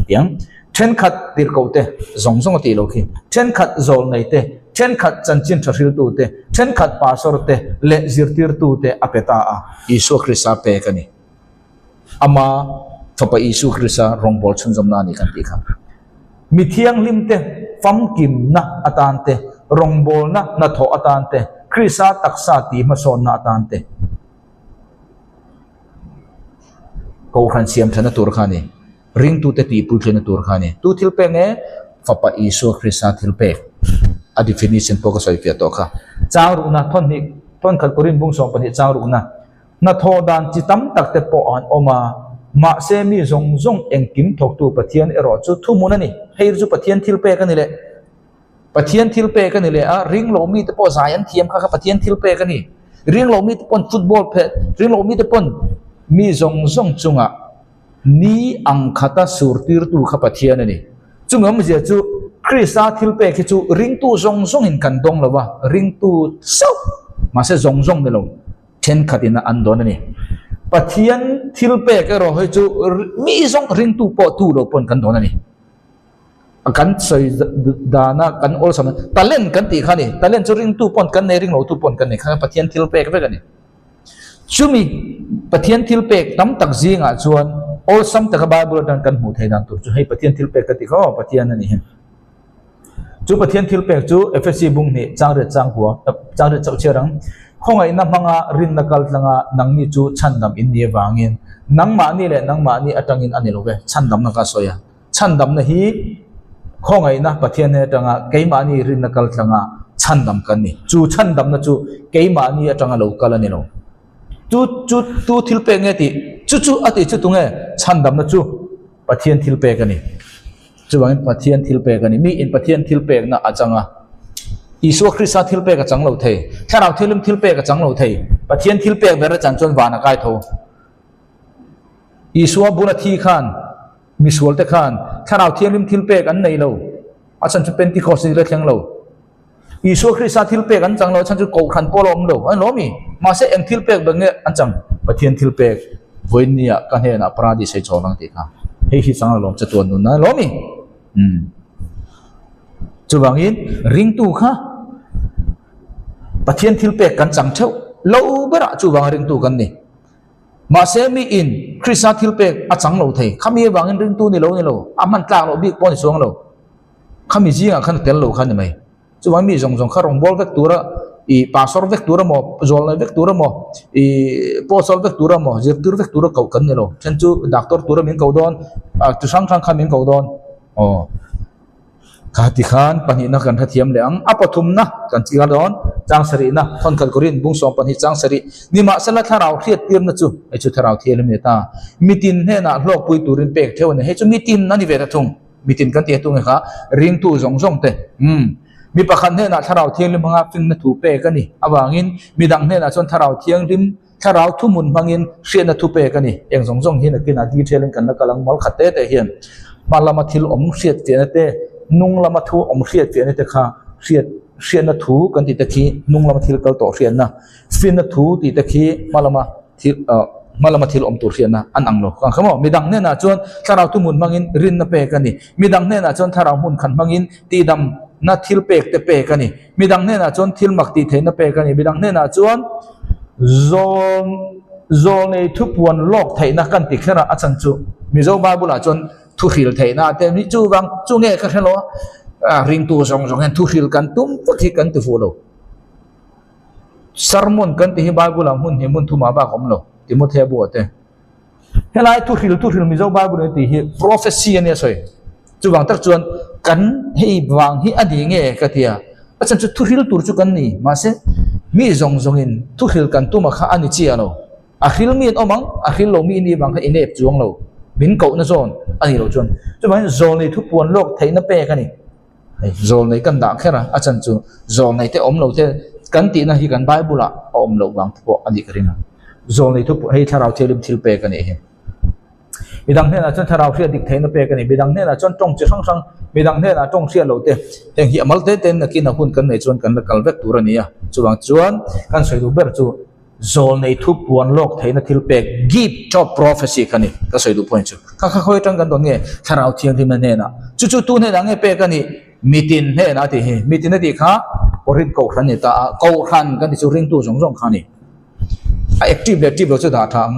tiang. Thenkhat tirhkoh te zawng zawng a tih loh khi, thenkhat zawlnei te, thenkhat chanchin tha hriltu te, thenkhat pastor te leh zirtirtu te a pe ta a. Isua Krista pek a ni. Ama Fapa Isu Krista rawngbâwl chhunzawmna a ni kan tih kha. Mi thianghlim te famkimna atan te, rawngbâwlna hnathawh atan te, Krista taksa tih hmasawnna atan te, Kohhran siamthatna tur kha a ni. Ringtute tihpuitlina tur kha a ni. Tu thil pek nge? Fapa Isua Krista thil pek. A definition pawh ka sawi fiah tawh kha. Chang rukna, thawnhnih, thawnkhat Korin bung 12 chang rukna. Hnathawh dan chi tam tak te pawh an awm a, mahse mi zawng zawng engkim thawktu Pathian erawh chu thuhmun a ni. Hei chu Pathian thil pek a ni leh. Pathian thil pek a ni leh a, ring lo mite pawh zai an thiam kha kha Pathian thil pek a ni. Ring lo mite pawn football phet, ring lo mite pawn mi zawng zawng chungah Ni ang khata surtirtu kha Pathian a ni. Chumi awmzia chu Krista thil pek hi chu ringtu zawng zawngin kan dawng lo a, ringtu chauh, mahse zawng zawng ni lo. Thenkhatin an dawn a ni. Pathian thil pek erawh hi chu mi zawng ringtu pawh tu lo pawn kan dawn a ni. Kan sawi dana kan awlsam talent kan tih kha a ni. Talent chu ringtu pawn kan nei, ringlotu pawn kan nei kha Pathian thil pek vek a ni. Chumi Pathian thil pek tam tak zingah chuan awlsam taka Bible atang kan hmuh theih dan tur chu hei Pathian thil pek ka ti kha aw Pathian a ni hi. Chu Pathian thil pek chu Efesi bung hnih changriat changkua changriat chauh chhiar ang. Khawngaihna hmanga rinna kal tlanga nangni chu chhandam in ni avangin nangmahni leh nangmahni atangin a ni lo ve chhandamna ka sawi a. Chhandamna hi khawngaihna Pathian hnen atanga keimahni rinna kal tlanga chhandam kan ni. Chu chhandamna chu keimahni atanga lo kal a ni lo. Tu chu tu thil pek nge tih chu chu a tih chu tunge chhandamna chu Pathian thil pek a ni. Chuvangin Pathian thil pek a ni. Mi in Pathian thil pekna a chang a. Isua Krista thil pek a chang lo thei. Thlarau Thianghlim thil pek a chang lo thei. Pathian thil pek ber a chan chuan van a kai tho. Isua bula thi khan, misual te khan Thlarau Thianghlim thil pek an nei lo. A chhan chu Pentecost ni la thleng lo. Isua Krista thil pek an chang lo, a chhan chu Kohhran pawh la awm lo. An lawm i. Mahse eng thil pek ber nge an chang? Pathian thil pek vawiinnia ka hnenah paradis hei chawl ang tih kha. Hei hi chang la lawm che tuan nun a lawm i. Umm. Chuvangin ringtu kha Pathian thil pek kan chang theuh lo berah chuvanga ringtu kan ni. Mahse mi in Krista thil pek a chang lo thei. Khami avangin ringtu ni lo ni lo, a hman tlak loh bik pawh ni chuang lo. Khami zingah khan a tel lo kha ni mai. Chuvang mi zawng zawng kha rawngbâwl vek tura ih pastor vek tur emaw, zawlnei vek tur emaw, ih postal vek tur emaw, zirtir vek tura koh kan ni lo. Then chu doctor tura min koh dawn, ah chi hrang hrang kha min koh dawn. Aw. Kha tikhan pahnihna kan hrethiam leh ang. A pathumna kan chiar dawn, chang sarihna, thawnkhat Korin bung 12 chang sarih. Nimahsela thlarau hriattirna chu, hei chu thlarau thial a ni ta, mitin hnenah hlawkpui turin pek theuh a ni. Hei chu mitin a ni ve ta thung. Mitin kan tih a tunge kha ringtu zawng zawng te. Umm. Mi pakhat hnenah thlarau thianghlim hmanga finna thu pek a ni. Avangin midang hnenah chuan thlarau thianghlim, thlarau thuhmun hmangin hriatna thu pek a ni. Eng zawng zawng hi nakinah detail in kan la kal ang mal khat te te hian hma lama thil awm hriat fiahna te, hnung lama thu awm hriat fiahna te kha hriat hriatna thu kan tih te khi hnung lama thil kal tawh hriatna, finna thu tih te khi hma lama thil ah hma lama thil awm tur hriatna an ang lo ang kha maw. Midang hnenah chuan thlarau thuhmun hmangin rinna pek a ni. Midang hnenah chuan thlarau hmun khan hmangin tihdamna thil pek te pek a ni. Midang hnenah chuan thil mak tih theihna pek a ni. Midang hnenah chuan zawl zawlnei thupuan lawk theihna kan ti kher a, a chhan chu Mizo Bible ah chuan thu hril theihna a te ni chuvang chu nge ka hre lo a, ringtu zawng zawng hian thu hril kan tum vek hi kan ti fuh lo. Sermon kan ti hi Bible ah hmun hnih hmun thumah bak a awm lo, Timothea bu ah te. Helai thu hril thu hril Mizo Bible in a tih hi prophecy a nia sawi. Chuvang tak chuan kan hei vang hi a ni nge ka ti a, a chhan chu thu hril tur chu kan ni mahse mi zawng zawngin thu hril kan tum a kha a ni chiah lo. A hril mi an awm ang, a hril lo mi ni vang kha i nep chuang lo, min kohna zawn a nih loh chuan. Chuvangin zawlnei thu puan lawk theihna pek a ni. Hei zawlnei kan dah kher a, a chhan chu zawlnei te awm lo te kan tihna hi kan Bible ah a awm loh vang te pawh a nih ka ring a. Zawlnei thu hei thlarau thianghlim thil pek a nih hi. Midang hnenah chuan thlarau hriat dik theihna pek a ni. Midang hnenah chuan tawng chi hrang hrang, midang hnenah tawng hriat loh te heng hi a mal te te nakin a hun kan neih chuan kan la kal vek tur a ni a. Chuvang chuan kan sawi duh ber chu Zawlnei thu puan lawk theihna thil pek, gift of prophecy, kha ni ka sawi duh point chu. Kha kha khawi atang kan dawn nge? Thlarau Thianghlimna hnenah. Chu chu tu hnenah nge pek a nih? Mitin hnenah a tih hi. Mitin a tih kha Korinth Kohhran ni ta a, Kohhran kan tih chu ringtu zawng zawng kha a ni. A active leh active lo chu dah tha ang.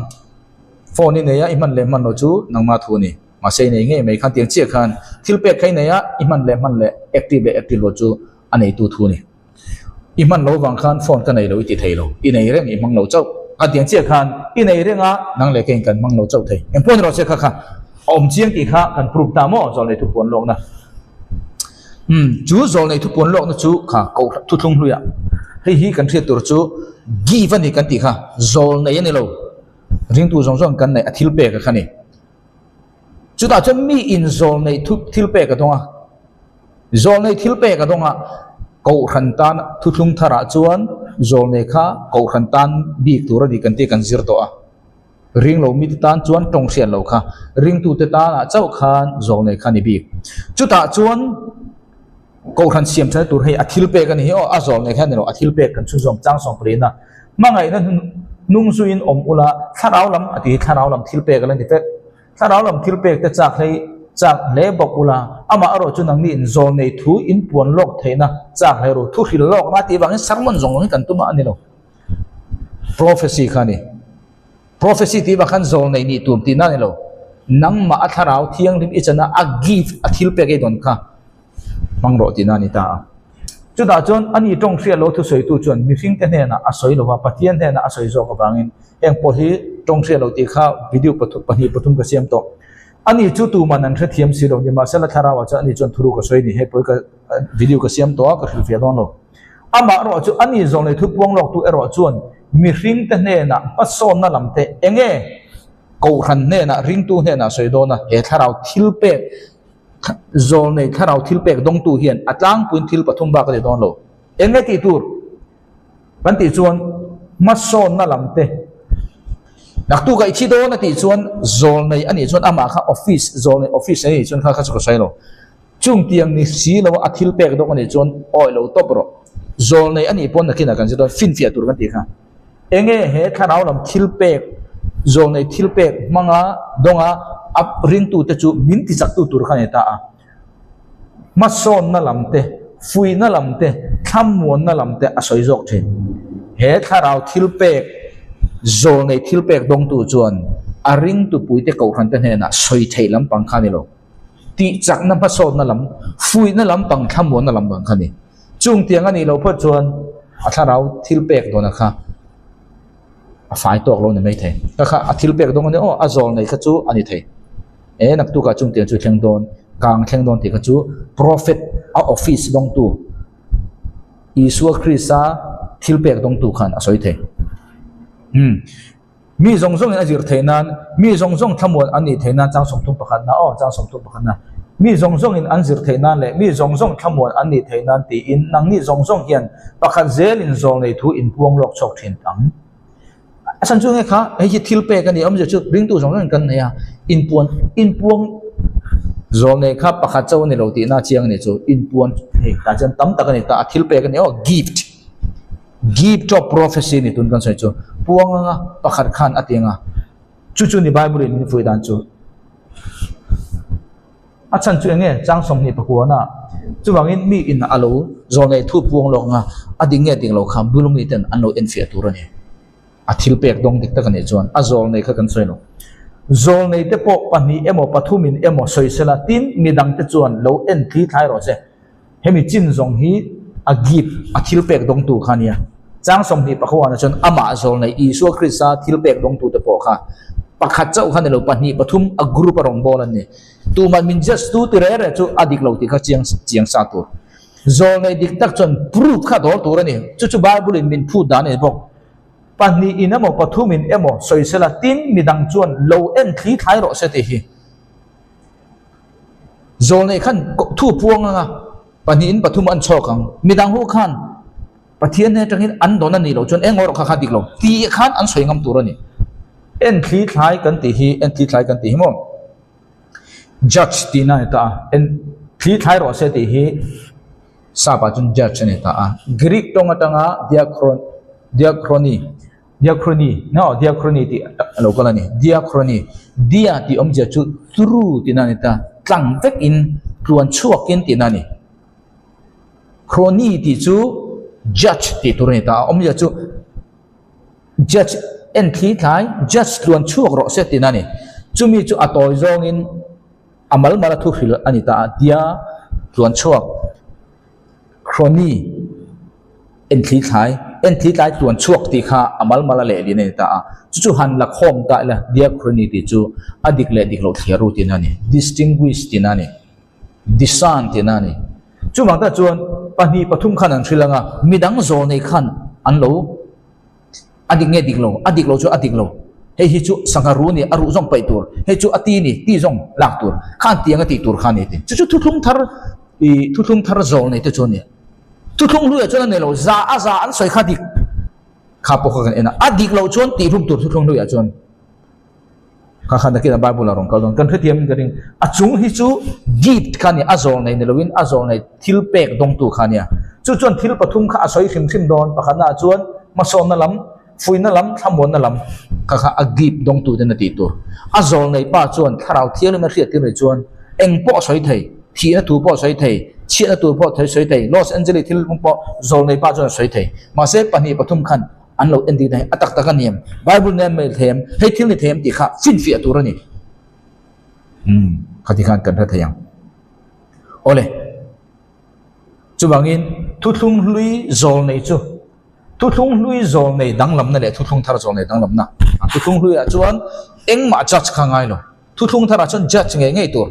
Phone i nei a, i hman leh hman lo chu nangma thu a ni. Mahse i nei ngei mai khan tiang chiah khan thil pek kha i nei a, i hman leh hman leh active leh active lo chu a neitu thu a ni. I hman lo vang khan phone ka nei lo i ti thei lo, i nei reng i hmang lo chauh. A tiang chiah khan i nei reng a, nang leh keiin kan hmang lo chauh thei. Engpawh ni rawh se kha kha a awm chiang tih kha kan prove ta maw zawlnei thupuan lawkna. Umm chu zawlnei thupuan lawkna chu kha kohhran thuthlung hluiah hei hi kan hriat tur chu give a ni kan tih kha zawlnei a ni lo. Ringtu zawng zawng kan neih a thil pek a kha ni. Chutah chuan mi in zawlnei thu thil pek a dawng a. Zawlnei thil pek a dawng a, Kohhran tan thuthlung tharah chuan zawlnei kha Kohhran tan bik tur a ni kan tih kan zir tawh a. Ring lo mite tan chuan tawng hriat lo kha ringtute tanah chauh khan zawlnei kha a ni bik. Chutah chuan Kohhran siam thatna tur hei a thil pek a ni hi aw, a zawlnei kha a ni lo, a thil pek kan chhunzawm chang sawm paliin a. Hmangaihna. Hnung zuiin awm ula, thlarau lam a ti hi thlarau lam thil pek a la ni vek. Thlarau lam thil pek te chak hlei chak hle bawk ula, amah erawh chu nangni in zawl nei thu in puan lawk theihna chak hle ru. Thu hril lawkna tih vangin sermon zawng zawng hi kan tum a a ni lo. Prophecy kha a ni. Prophecy tih vang khan zawl nei nih tur tihna a ni lo. Nangmah a thlarau thianghlim i chana a gift a thil pek ei dawn kha hmang rawh tihna a ni ta a. Chutah chuan ani tawng hriat lo thusawitu chuan mihringte hnenah a sawi lo va, Pathian hnenah a sawi zawk avangin heng pawh hi tawng hriat lo tih kha video pahnih pathum ka siam tawh. Ani chu tuman an hrethiam si lo, nimahsela thlarauah chuan ani chuan thuru ka sawi ni, hei pawh hi ka video ka siam tawh a, ka hrilhfiah dawn lo. Amah erawh chu ani zawng leh thupuang lawktu erawh chuan mihringte hnenah hmasawnna lam te eng nge kohhran hnenah ringtu hnenah a sawi dawn a, he thlarau thil pek Zawlnei thlarau thil pek dawngtu hian a tlangpuiin thil pathum bak a ti dawn lo. Eng nge tih tur? Kan tih chuan hmasawnna lam te naktuk a i thi dawn a tih chuan zawlnei a nih chuan amah kha office zawlnei office a nih chuan kha kha chu ka sawi lo. Chung tiang ni si lo a thil pek dawng a nih chuan awi lo tawp rawh. Zawlnei a nih pawn nakinah kan zir dawn finfiah tur kan tih kha. Enge he thlarau lam thil pek, zawlnei thil pek hmanga dawnga a ringtute chu min tichaktu tur kha a ni ta a. Hmasawnna lam te, fuihna lam te, thlamuanna lam te a sawi zawk thin. He thlarau thil pek, zawlnei thil pek dawngtu chuan a ringtupuite kohhrante hnenah sawi theih lampang kha a ni lo. Tihchakna hmasawnna lam, fuihna lampang, thlamuanna lampang kha a ni. Chung tiang a nih loh phawt chuan a thlarau thil pek dawn kha a fai tawk lo ni mai thei. Ka kha a thil pek dawn a ni aw, a zawl nei kha chu a ni thei. E naktukah chung tiang chu thleng dawn, kang thleng dawn tih kha chu prophet a office dawngtu Isua Krista thil pek dawngtu khan a sawi thei. Umm. Mi zawng zawngin a zir theih nan, mi zawng zawng thlamuan an nih theih nan chang 31 na aw, chang 31 na. Mi zawng zawngin an zir theih nan leh mi zawng zawng thlamuan an nih theih nan tiin nangni zawng zawng hian pakhat zelin zawl nei thu in puang lawk chhuak thin ang. A chhan chu nge kha hei hi thil pek a ni awmzia chu ringtu zawng zawngin kan nei a, inpuan inpuang zawl nei kha pakhat chauh a ni lo tihna chiang a ni chu inpuan hei tah chuan tam tak a ni ta a thil pek a ni aw gift. Gift of prophecy ni tun kan sawi chu puang anga pakhat khan a ti anga chu chu ni Bible in min fuih dan chu a chhan chu enge chang 29 ah chuvangin mi in a lo zawnei thu puang lawk anga a ding nge ding lo kha bulumi ten an lo enfiah tur a ni a thil pek dawng dik tak a nih chuan a zawlnei kha kan sawi lo zawlnei te pawh pahnih emaw pathumin emaw sawi sela tin midang te chuan lo en thli thlai rawh se. Hemi chin zawng hi a gift, a thil pek dawngtu kha a nia. Chang 21 ah chuan amah zawl nei Isua Krista thil pek dawngtu te pawh kha pakhat chauh kha ni lo, pahnih pathum a group a rawn bawl an ni. Tumah min judge tu ti reh reh chu a dik lo tih kha chiang chiang sa tur. Zawl nei dik tak chuan proof kha dawl tur a ni. Chu chu Bible in min phut dan a ni bawk. Pahnih in emaw pathum in emaw sawisela tin midang chuan lo en thli thlai rawh se tih hi. Zawlnei khan thu puang anga pahnihin pathum an chhawk ang. Midang ho khan Pathian hnen atangin an dawn a nih loh chuan eng erawh kha kha dik lo tih khan an sawi ngam tur a ni. En thli thlai kan tih hi en thli thlai kan tih hi maw judge tihna a ni ta a, en thli thlai rawh se tih hi sap ah chuan judge a ni ta a. Greek tawng atanga diachron diachrony Diachrony, no, diachrony tih a lo kal a ni. Diachrony, dia tih awmzia chu through tihna a ni ta, tlang vekin, tluan chhuakin tihna a ni. Chrony tih chu judge tih tur a ni ta, a awmzia chu judge en thli thlai, judge tluan chhuak rawh se tihna a ni. Chumi chu a tawi zawngin a mal mal a thu hrilh a ni ta a, dia tluan chhuak. Crony enthli thlai, enthli tlai tluan chhuak tih kha a mal mal a lehlin a ni ta a, chu chu han la khawm ta ila diachrony tih chu a dik leh dik loh thliar ru tihna a ni, distinguish tihna a ni, discern tihna a ni. Chuvang tak chuan pahnih pathum khan an hrilh ang a, midang zawl nei khan an lo A dik nge dik lo? A dik lo chu a dik lo. Hei hi chu sangha ru ni, a ruh zawng paih tur. Hei chu a ti ni, ti zawng lak tur. Khan tiang a tih tur kha a ni ti. Chu chu thuthlung thar i thuthlung thar zawl nei te chu a ni. Thuthlung hluiah chuan a nei lo. Za a za an sawi kha dik kha pawh kha kan en a. A dik loh chuan tih hlum tur thuthlung hluiah chuan. Kha khan nakin a Bible a rawn kal dawn. Kan hrethiam in ka ring. A chung hi chu gift kha a ni, a zawl nei ni loin a zawl nei thil pek dawngtu kha a nia. Chu chuan thil pathum kha a sawi hrim hrim dawn. Pakhatnaah chuan hmasawnna lam, Fuihna lam, thlamuanna lam kha kha a gip dawngtu ten a tih tur. A zawl nei pa chuan thlarau thianghlim a hriat tir nei chuan eng pawh a sawi thei, thihna tur pawh a sawi thei, chhiatna tur pawh a sawi thei, Los Angeles thil pawh zawl nei pa chuan a sawi thei. Mahse pahnih pathum khan an lo entir na hi a tak tak a ni em? Bible nen mail thei em? Hei thil ni thei em tih kha finfiah tur a ni. Umm, khati khan kan hre thei ang. Awle. Chuvangin thuthlung hlui zawl nei chu thuthlung hlui zawl nei danglamna leh thuthlung thar zawl nei danglamna. Thuthlung hluiah chuan engmah judge kha ngai lo. Thuthlung tharah chuan judge ngei ngei tur.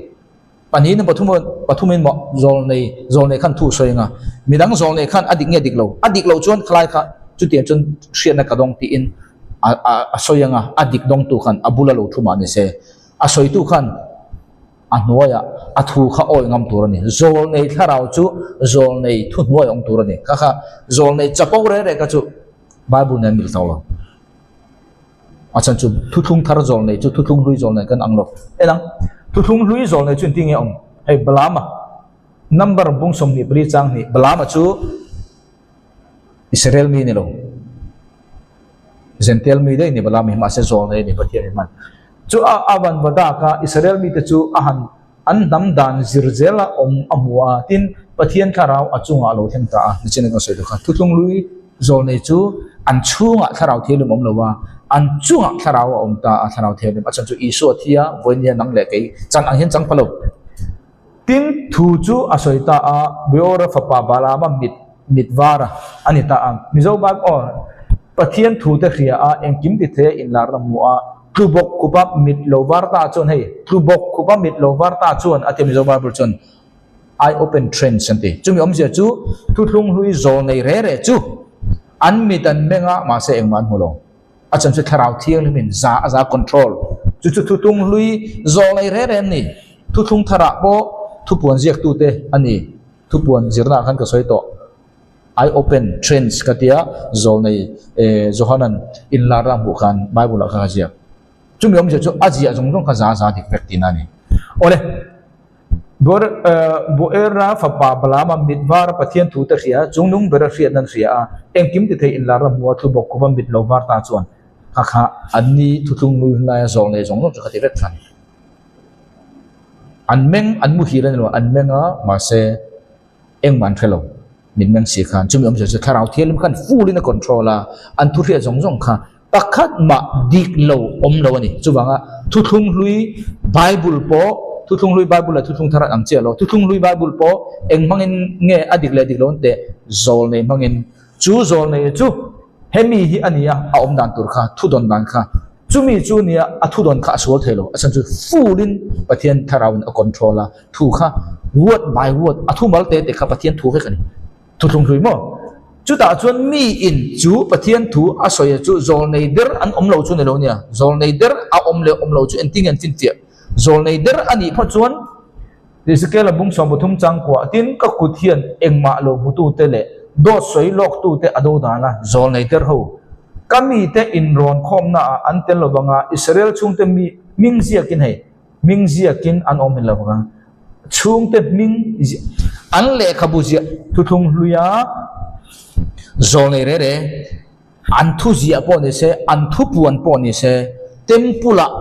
Pahnihin pathum pathumin maw zawl nei zawl nei khan thu sawi anga midang zawl nei khan a dik nge dik lo. A dik loh chuan khalai kha chutiang chuan hriatna ka dawng tiin a a sawi anga a dik dawngtu khan a bula lo thu mah ni se. A sawitu khan A hnuaiah a thu kha awi ngam tur a ni. Zawlnei thlarau chu zawlnei thu hnuai awm tur a ni. Kha kha zawlnei chapo reh reh kha chu Bible nen mil tawh lo. A chhan chu thuthlung thar zawlnei chu thuthlung hlui zawlnei kan ang lo. En ang, thuthlung hlui zawlnei chu engtin nge awm? Hei Balaama number bung 24 chang hnih Balaama chu Israel mi ni lo. Jentail mi daih ni Balaam hi mahse zawlnei a ni Pathian hi hman. Chu a a van va dak a, Israel mite chu a han an hnam dan zir zela awm a hmu a, tin Pathian thlarau a chungah a lo thleng ta a. Nichin a kan sawi duh kha thuthlung lui zawlnei chu an chhungah thlarau thianghlim a awm lo a, an chungah thlarau a awm ta a, thlarau thianghlim a chan chu Isua thi a, vawinia nang leh kei chan ang hian chang pha lo. Tin, thu chu a sawi ta a, Beora fapa Balaama mit mit var a a ni ta a. Mizo Bible aw, Pathian thu te hria a, engkim ti thei a inlarna hmu a, tlu bawk khupa mit lo var ta chuan hei, tlu bawk khupa mit lo var ta chuan a ti a Mizo Bible chuan eye open trends an ti. Chumi awmzia chu thuthlung hlui zawl nei re re chu an mit an meng a, mahse engmah an hmu lo. A chan chu Thlarau Thianghlimin za a za control. Chu chu thuthlung hlui zawh lei reng reng ni. Thuthlung tharah pawh thupuan ziaktute a ni. Thupuan zirnaah khan ka sawi tawh. Eye open trends ka tia zawlnei Johanan inlar a hmuh khan Bible ah kha ka ziak. Chumi awmzia chu a ziah zawng zawng kha za za dik vek tihna a ni. Awle. Boera fapa Balaama mit vara Pathian thu te hria, chungnung bera hriat nan hria a, engkim ti thei inlar a hmu a, thu bawk khawpa mit lo var ta chuan kha kha an ni thuthlung nui hun laia zawng nei zawng zawng chu kha ti vek than. An meng, an muhil a ni lo, an meng a, mahse engmah an hre lo, mit meng si khan. Chumi awmzia chu Thlarau Thianghlim khan full in a control a, an thu hriat zawng zawng kha Pakhat mah dik lo awm lo a ni. Chuvanga Thuthlung Hlui Bible pawh, Thuthlung Hlui Bible leh Thuthlung Thar an ang chiah lo. Thuthlung Hlui Bible pawh eng hmangin nge a dik leh dik lo an teh? Zawlnei hmangin. Chu zawlnei chu hemi hi a ni a, a awm dan tur kha, thudawn dan kha. Chumi chu nia a thudawn kha a sual thei lo. A chhan chu full in Pathian Thlarauin a control a, thu kha word by word a thumal te te kha Pathian thu vek a ni. Thuthlung hlui maw? Chutah chuan mi in chu Pathian thu a sawi a chu zawlnei der an awm lo chu ni lo nia. Zawlnei der a awm leh awm lo chu engtin nge an finfiah? Zawlnei der a nih phawt chuan Ezekiel-a bung 33 chang kuah tin ka kut hian engmah lo hmutute leh dawt sawi lawktute a do dan a, zawlnei der ho ka mite inrawn khawmnaah an tel lo vang a, Israel chhungte mi hming ziakin hei hming ziakin an awm hin lo vang a. Chhungte hming an lehkhabu ziah thuthlung hluia zawl nei reh reh, an thu ziah pawh ni se, an thu puan pawh ni se, temple ah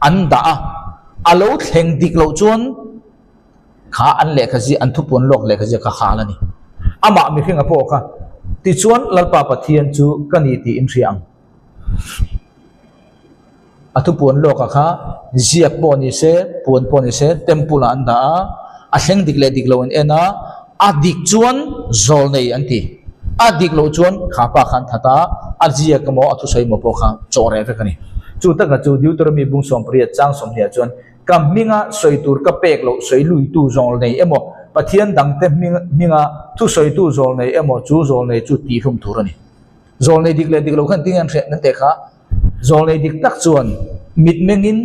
an dah a, a lo thleng dik loh chuan kha an lehkha ziah, an thu puan lawk lehkha ziah kha hal a ni. Amah mihringa pawh kha tichuan Lalpa Pathian chu ka ni tiin hria ang. A thupuan lawk ah kha ziak pawh ni se, puan pawh ni se temple ah an dah a, a thleng dik leh dik lo an en a, a dik chuan zawl nei an ti. A dik loh chuan kha pa kha an that a, a ziak emaw a thusawi emaw pawh kha chaw reh vek a ni. Chu taka chu Deuteronomy bung 18 chang 20 ah chuan ka hminga sawi tur ka pek loh sawi luitu zawl nei emaw Pathian dangte hminga thusawitu zawl nei emaw chu zawl nei chu tihhlum tur a ni. Zawl nei dik leh dik lo khan tinge an hriat nan teh kha Zawlnei dik tak chuan mitmengin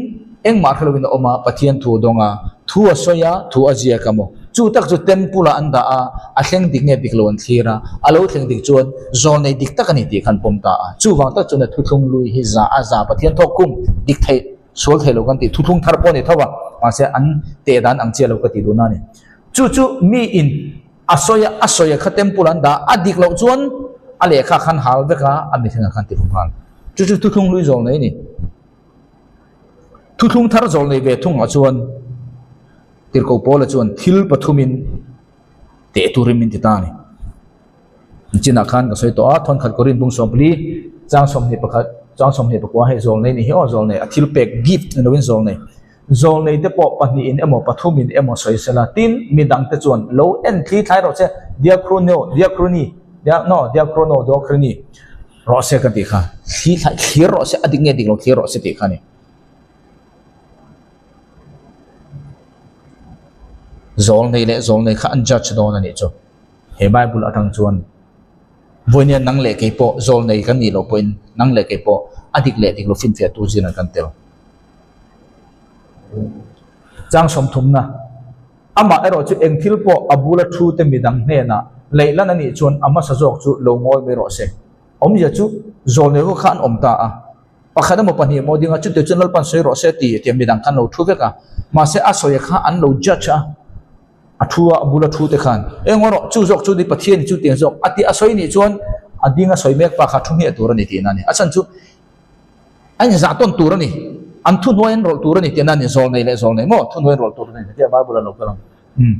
engmah hre loin a awm a, Pathian thu a dawng a, thu a sawi a, thu a ziak a maw? Chu tak chu temple ah an dah a, a thleng dik nge dik lo an thlir a, a lo thleng dik chuan zawlnei dik tak a ni tih khan pawm ta a. Chuvang tak chuan a thuthlung lui hi za a za Pathian thawk kum dik theih sual thei lo kan tih thuthlung thar pawh a ni tho a, mahse an teh dan ang chiah lo ka tih duhna a ni. Chu chu mi in a sawi a, a sawi a kha temple an dah a, a dik loh chuan. A lehkha khan hal vek a, a mihringah khan ti hlum nghal. Chu chu thuthlung hlui zawl nei a ni. Thuthlung thar zawl nei ve thungah chuan Tirhkoh Paula chuan thil pathumin teh turin min ti ta a ni. Nichinah khan ka sawi tawh a, thawnkhat Korin bung 40, chang 21, chang 24 hei zawl nei ni hi aw, zawl nei a thil pek gift ni loin zawl nei. Zawlnei te pawh pahnihin emaw pathumin emaw sawi sela, tin, mi dangte chuan lo en thli thlai rawh se, diakhruneo, diakhruni, dia, no, diakhrono, dokhrini, rawh se ka tih kha, thli thlai, thlir rawh se, a dik nge dik lo thlir rawh se tih kha a ni. Zawlnei leh zawlnei kha an judge dawn a nih chu. He Bible atang chuan vawinia nang leh kei pawh zawlnei kan nih loh pawhin nang leh kei pawh a dik leh dik lo finfiahtu zingah kan tel. Chang sawmthumna, Amah erawh chu eng thil pawh a bula thu te midang hnenah leihlan a nih chuan a hmasa zawk chu lo ngawi mai rawh se. Awmzia chu zawlnei ho kha an awm ta a, pakhat emaw pahnih emaw ding a, chutiang chuan Lalpan sawi rawh se ti tiang midang khan lo thu vek a, mahse a sawi kha an lo judge a, a thu a, a bula thu te khan eng erawh chu zawk chu ni Pathian chu tiang zawk a tih a sawi nih chuan a ding a sawi mek pa kha thu hmiah tur a ni tihna a ni. A chhan chu. A inzah tawn tur a ni. An thuhnuai an rawlh tur a ni tihna a ni. Zawl nei leh zawl nei maw? Thuhnuai an rawlh tur a ni tih a Bible a lo kal ang. Umm.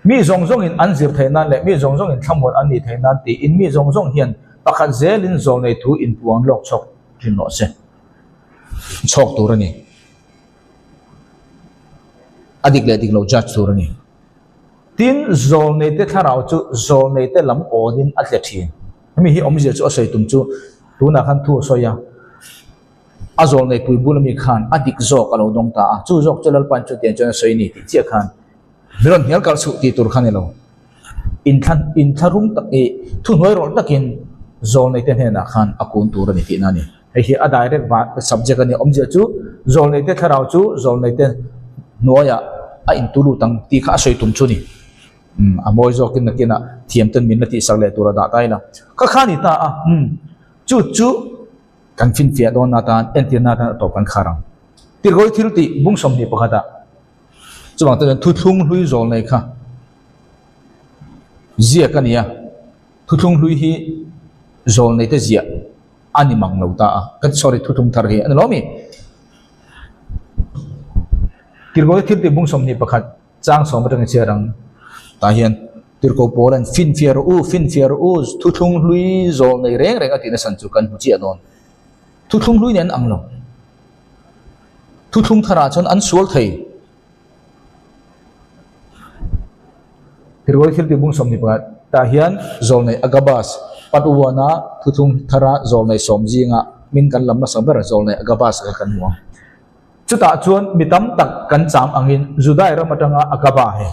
Mi zawng zawngin an zir theih nan leh mi zawng zawngin thlamuan an nih theih nan tiin mi zawng zawng hian pakhat zelin zawl nei thu inpuang lawk chhawk thin rawh se. Chhawk tur a ni. A dik leh dik lo judge tur a ni. Tin, zawlneite thlarau chu zawlneite lam awnin a tle thin. Hemi hi awmzia chu a sawi tum chu tunah khan thu a sawi a, a zawlnei pui bul ami khan a dik zawk a lo dawng ta a, chu zawk chu Lalpan chutiang chuan a sawi ni tih chiah khan mi rawn hnial kalh suh tih tur kha ni lo. Inthla inthlarum tak ih thuhnuai rawlh takin zawlneite hnenah khan a kun tur a ni tihna a ni. Hei hi a direct subject a ni. Awmzia chu zawlneite thlarau chu zawlneite hnuaiah a intu lut ang tih kha a sawi tum chu a ni. Umm a mawi zawkin nakinah thiam ten min la tihsak leh tur a dah ta ila. Kha kha a ni ta a, umm chu chu kan finfiah dawn atan entirna atan a tawp kan khar ang. Tirkawi thil tih bung 21 ah chuvang te chuan thuthlung hlui zawlnei kha ziak a ni a, thuthlung hlui hi zawlneite ziah a ni mang lo ta a, kan sorry thuthlung thar hi a ni lo mi? Tirhkoh thil tih bung 21 chang 10 atangin chhiar ang tah hian Tirhkoh pawl an finfiah rawh u, finfiah rawh u, thuthlung hlui zawl nei reng reng a tih nasan chu kan hmu chiah dawn. Thuthlung hlui nen an ang lo. Thuthlung tharah chuan an sual thei. Tirhkoh thil tih bung 21 tah hian zawlnei Agabus, Patuana thuthlung thara zawlnei sawm zinga hming kan lam hmasa ber zawlnei Agabus kha kan hmu ang. Chutah chuan mi tam tak kan cham angin Judai ram atanga Agaba he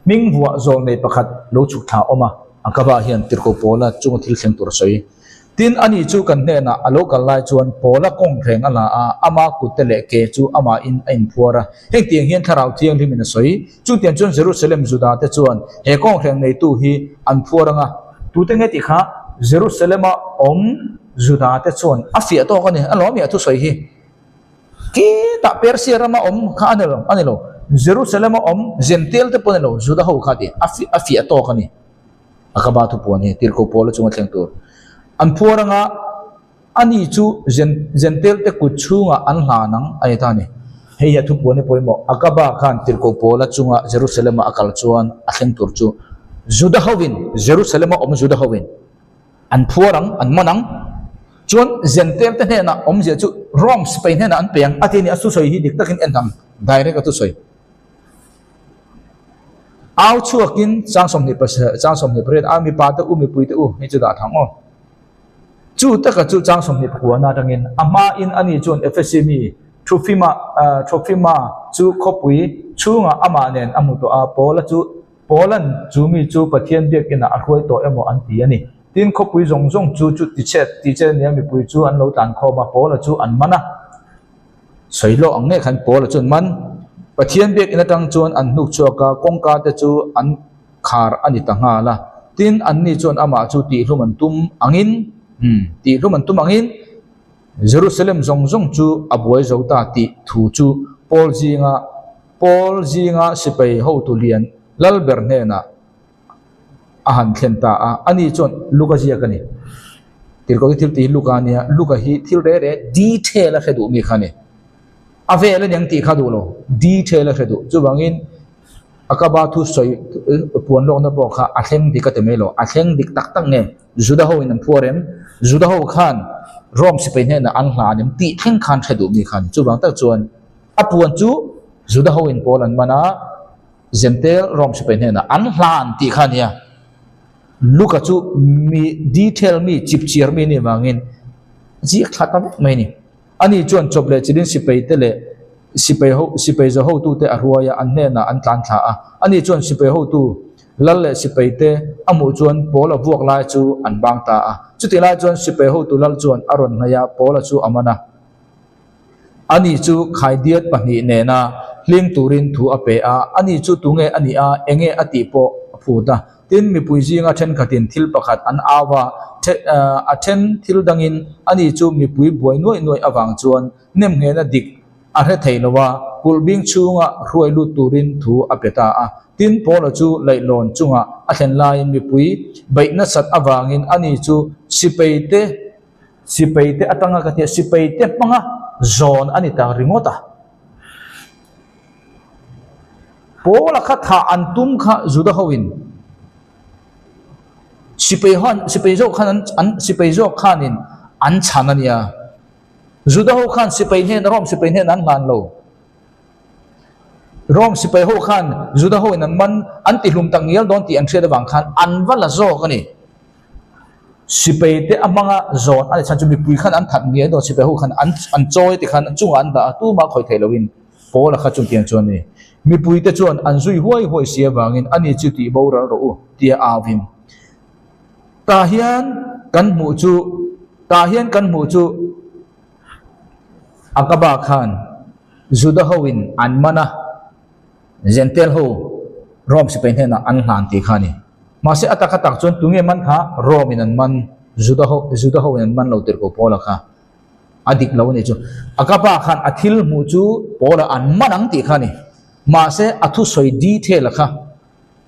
hming vuah zawlnei pakhat lo chhuk thla a awm a. Agaba hian Tirhkoh Paula chunga thil thleng tur a sawi. Tin, ani chu kan hnenah a lo kal lai chuan Paula kawngthleng a la a, ama kutte leh ke chu amahin a inphuar a. Hengtiang hian Thlarau Thianghlimin a sawi. Chutiang chuan Jerusalem Judate chuan he kawngthleng neitu hi an phuar ang a. Tute nge tih kha Jerusalem-a awm Judate chuan a fiah tawk a ni. A lawm i a thusawi hi. Khitah Persia rama awm kha a ni lo, a ni lo. Jerusalem-a awm Jentail te pawh a ni lo, Juda ho kha tih a fiah tawk a ni. A ka ba thupuan hi Tirhkoh Paula chunga thleng tur an phuar anga ani chu Jentail te kut chhungah an hlan ang a ni ta a ni. Hei hi a thupuan hi pawimawh. A ka ba khan Tirhkoh Paula chunga Jerusalem-a a kal chuan a thleng tur chu Juda hovin, Jerusalem-a awm Juda hovin an phuar ang, an man ang. Chuan Jentail te hnenah awmzia chu Rome sipai hnenah an pe ang a ti a ni. A thusawi hi dik takin en ang, direct a thusawi. Au chhuakin chang 20 chang 28 a mipa te u mipui te u hei chu dah thang aw. Chu taka chu chang 29 na atangin a hmain ani chuan Efesi mi Trofima Trofima chu khawpui chhungah amah nen a hmu tawh a, Paula chu Paulan chu mi chu Pathian biakinah a hruai tawh emaw an ti a ni. Tin khawpui zawng zawng chu chu tichhet tichhet ania mipui chu an lo tlan khawm a, Paula chu an man a. Sawi lawk ang ngei khan Paula chuan man Pathian biakinn atang chuan an hnuk chhuak a, kawngka te chu an khar a ni ta nghal a. Tin, anni chuan amah chu tihhlum an tum angin, umm, tihhlum an tum angin Jerusalem zawng zawng chu a buai zo ta tih thu chu Paul zinga Paul zinga sipai hotu lian Lalber hnenah. a han thlen ta a, ani chuan Luka ziak a ni. Tirhkoh hi thil tih hi Luka a nia, Luka hi thil reh reh detail a hre duh mi kha a ni. A vel a niang tih kha duh lo, detail a hre duh. Chuvangin Akaba thu sawi puan lawkna pawh kha a thleng dik a ti mai lo, a thleng dik tak tak nge Juda ho in an phuar em? Juda ho khan Rome sipai hnenah an hlan em tih thleng khan hre duh mi kha a ni. Chuvang tak chuan a puan chu Juda ho in pawl an man a, Zentel Rome sipai hnenah an hlan tih kha a nia. Luka chu mi detail mi chipchiar mi nih vangin ziak thla ta vek mai a ni. Ani chuan chawp leh chilin sipai te leh sipai ho sipai za hotute a hruai a, an hnenah an tlan thla a. Ani chuan sipai hotu lal leh sipai te a hmuh chuan Paula vuak lai chu an bang ta a. Chutih lai chuan sipai hotu lal chuan a rawn hnaih a, Paula chu a man a. Ani chu khaidiat pahnih nena hling turin thu a pe a, ani chu tunge a nih a, enge a tih pawh a phut a. Tin, mipui zinga thenkhatin thil pakhat an au a, a then thil dangin ani chu mipui buai nuaih nuaih avang chuan nemnghehna dik a hre thei lo a, kulh bing chhunga hruai lut turin thu a pe ta a. Tin, Paula chu laihlawn chunga a thlen laiin mipui beih nasat avangin ani chu sipaite Sipaite atanga ka tia sipaite hmanga zawn a ni ta ringawt a. Paula kha thah an tum kha Juda hoin sipai han sipai zawk khan an an sipai zawk khanin an chhan a nia. Juda ho khan sipai hnen Rome sipai hnen an hlan lo. Rome sipai ho khan Juda hoin an man an tihlum tak ngial dawn tih an hriat avang khan an va la zawk a ni. Sipaite a hmanga zawn a ni chhan chu mipui khan an that ngiai dawn sipai ho khan an an chawi te khan chungah an dah a tumah khawi theih loin Paula kha chutiang chuan a ni. Mipuite chuan an zui huai huai si avangin ani chu tih boral rawh u tia auin tah hian kan hmuh chu tah hian kan hmuh chu Akaba khan Juda hoin an man a. Zentel ho Rome sipai hnenah an hlan tih kha a ni. Mahse a tak a tak chuan tunge man kha Rome in an man, Juda ho Juda ho in an man lo tirh ko Paula kha a dik lo a nih chu. A ka pa khan a thil hmuh chu Paula an man ang tih kha a ni. Mahse a thusawi detail a kha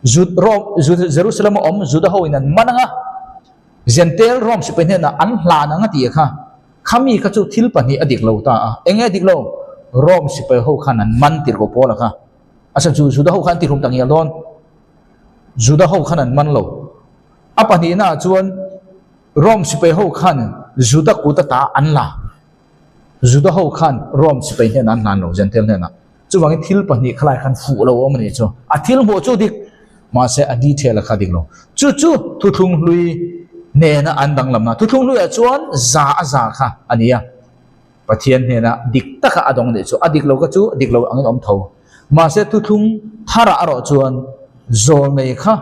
Jud Rome Jud Jerusalem a awm Juda ho in an man ang a, Zentel Rome sipai hnenah an hlan ang a tih kha. Khami kha chu thil pahnih a dik lo ta a, eng nge dik lo? Rome sipai ho khan an man tirh ko Paula kha. A chhan chu Juda ho khan an tihlum ta ngial dawn. Juda ho khan an man lo. A pahnihna ah chuan Rome sipai ho khan Juda kut ata an la. Juda ho khan Rome sipai hnenah an hlan lo, Gentile hnenah. Chuvangin thil pahnih khalai khan fuh lo awm a nih chu. A thil hmuh chu dik, mahse a detail a kha dik lo. Chu chu thuthlung hlui hnena an danglamna. Thuthlung hluiah chuan za a za kha a ni a. Pathian hnena dik taka a dawng a nih chu. A dik lo kha chu dik lo angin awm tho. Mahse thuthlung tharah erawh chuan zawlnei kha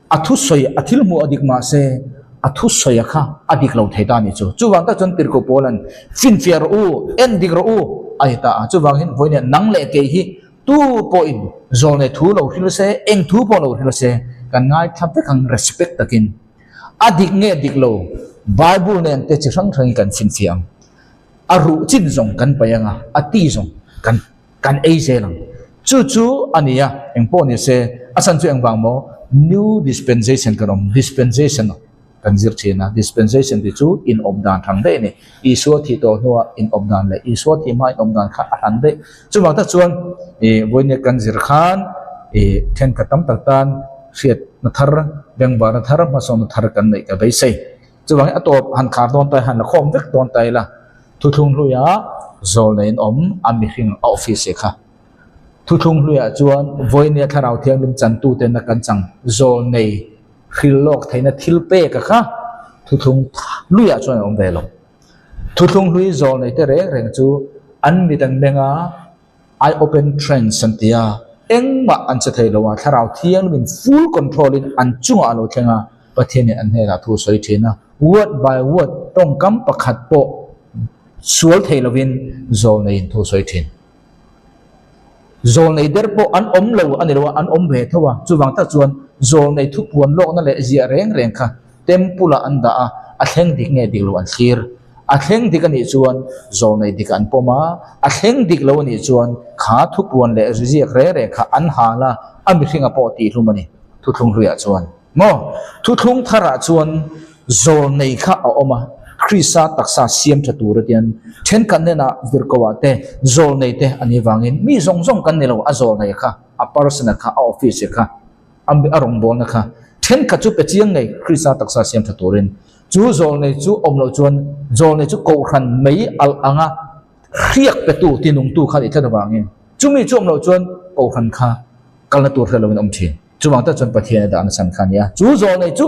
A thusawi, a thil hmuh a dik mah se, a thusawi a kha a dik lo thei ta a nih chu. Chuvang tak chuan Tirhkoh Paula'n, Finfiah rawh u, en dik rawh u, a ti ta a. Chuvangin vawiin nang leh kei hi tu pawhin zawlnei thu lo hril se, eng thu pawh lo hril se, kan ngaithla vek ang respect takin. A dik nge dik lo, Bible nen te chi hrang hrangin kan finfiah ang. A ruh chin zawng kan paih ang a, a ti zawng kan. Kan ei zel ang. Chu chu a ni a, eng pawh ni se, a chhan chu engvang maw? New dispensation kan awm, dispensation kan zir thin a, dispensation tih chu inawp dan hran daih a ni. Isua thih tawh hnua inawp dan leh Isua thih hma inawp dan kha a hran daih. Chuvang tak chuan ih vawinia kan zir khan ih thenkhat tam tak tan hriatna thar, bengvarna thar, hmasawnna thar kan neih ka beisei. Chuvangin a tawp han khar dawn ta han la khawm vek dawn ta ila, Thuthlung hluia zawlneiin awm a mihring a office kha. Thuthlung hluiah chuan vawinia thlarau thianghlim chantuten a kan chang zawlnei hril lawk theihna thil pek a kha thuthlung hluiah chuan a awm ve lo. Thuthlung hlui zawlnei te reng reng chu an mit an meng a, Eye open trance an ti a, engmah an che thei lo a, thlarau thianghlimin full control in an chungah a lo thleng a, Pathianin an hnenah thu a sawi thin a, word by word tawngkam pakhat pawh sual thei lovin zawlneiin thu a sawi thin. Zawlnei der pawh an awm lo a ni lo a, an awm ve tho a, chuvang tak chuan zawlnei thupuan lawkna leh ziah reng reng kha temple ah an dah a, a thleng dik nge dik lo an thlir. A thleng dik a nih chuan zawlnei dik an pawm a, a thleng dik lo a nih chuan kha thupuan leh ziak reng reng kha an hal a, a mihringa pawh tihhlum a ni, thuthlung hluiah chuan. Maw? Thuthlung tharah chuan zawlnei kha a awm a, Krista taksa siam tha tur atian thenkhat hnenah virkoah te zawlnei te a nih vangin mi zawng zawng kan ni lo, a zawlnei kha, a person-a kha, a office-a kha, a rawngbawlna kha thenkhat chu pe chiang ngei Krista taksa siam tha turin. Chu zawlnei chu awm loh chuan zawlnei chu kohhran mei alh anga hriak petu tinungtu kha a nih tlat avangin chumi chu awm loh chuan kohhran kha kalna tur hre loin a awm thin. Chuvang tak chuan Pathian a dahna chhan kha a ni a. Chu zawlnei chu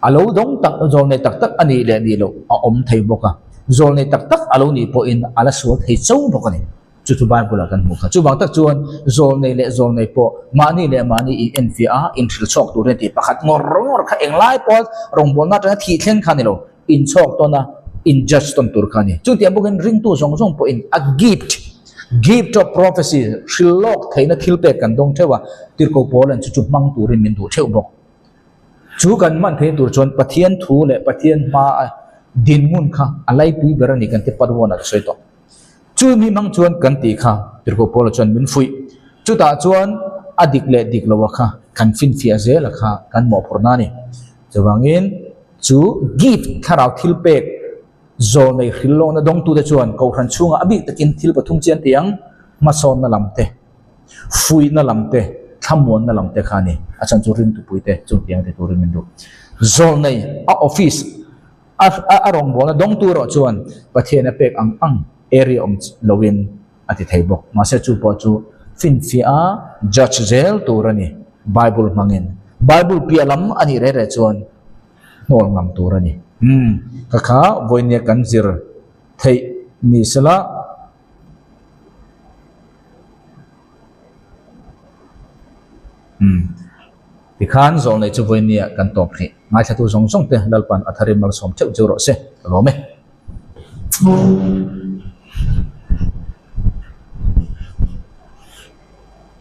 a lo dawng tak, zawlnei tak tak a nih leh nih loh a awm thei bawk a. Zawlnei tak tak a lo nih pawhin a la sual thei cho bawk a ni. Chu chu Bible ah kan hmuh kha. Chuvang tak chuan zawlnei leh zawlnei pawh mahni leh mahni in enfiah a, inhrilh chhuak tur hi a ti. Pakhat ngawr ngawr kha englai pawha rawngbawlna atanga thih thleng kha a ni lo. Inchhawk tawn a, in judge tawn tur kha a ni. Chutiang bawkin ringtu zawng zawng pawhin a gift, gift of prophecy, hrilh lawk theihna thil pek kan dawng theuh a, Tirhkoh Paula'n chu chu hmang turin min duh theuh bawk. Chu kan hman theih tur chuan Pathian thu leh Pathian hma a dinhmun kha a laipui ber a ni kan ti part one ah ka sawi tawh. Chu mi hmang chuan kan tih kha Tirhkoh Paula chuan min fuih. Chutah chuan a dik leh dik loha kha kan finfiah zela kha kan mawhphurhna a ni. Chuvangin chu gift thlarau thil pek zawlnei hrilhlawkna dawngtute chuan Kohhran chhungah a bik takin thil pathum chian tih ang, hmasawnna lam te, fuihna lam te, thlamuanna lam te kha a ni. A chhan chu ringtupuite chungtiang ti turin min duh. Zawlnei a office a a rawngbawlna dawngtu erawh chuan Pathian a pek ang ang area awm loin a ti thei bawk. Mahse chu pawh chu finfiah a judge zel tur a ni Bible hmangin. Bible piah lam a nih reh reh chuan hnawl ngam tur a ni. Umm ka kha vawinia kan zir theih ni sela. Umm tikhan zawlnei chu vawinia kan tawp hrih. Ngaithlatu zawng zawng te Lalpan a tharin malsawm theuh chu rawh se. Ka lawm e.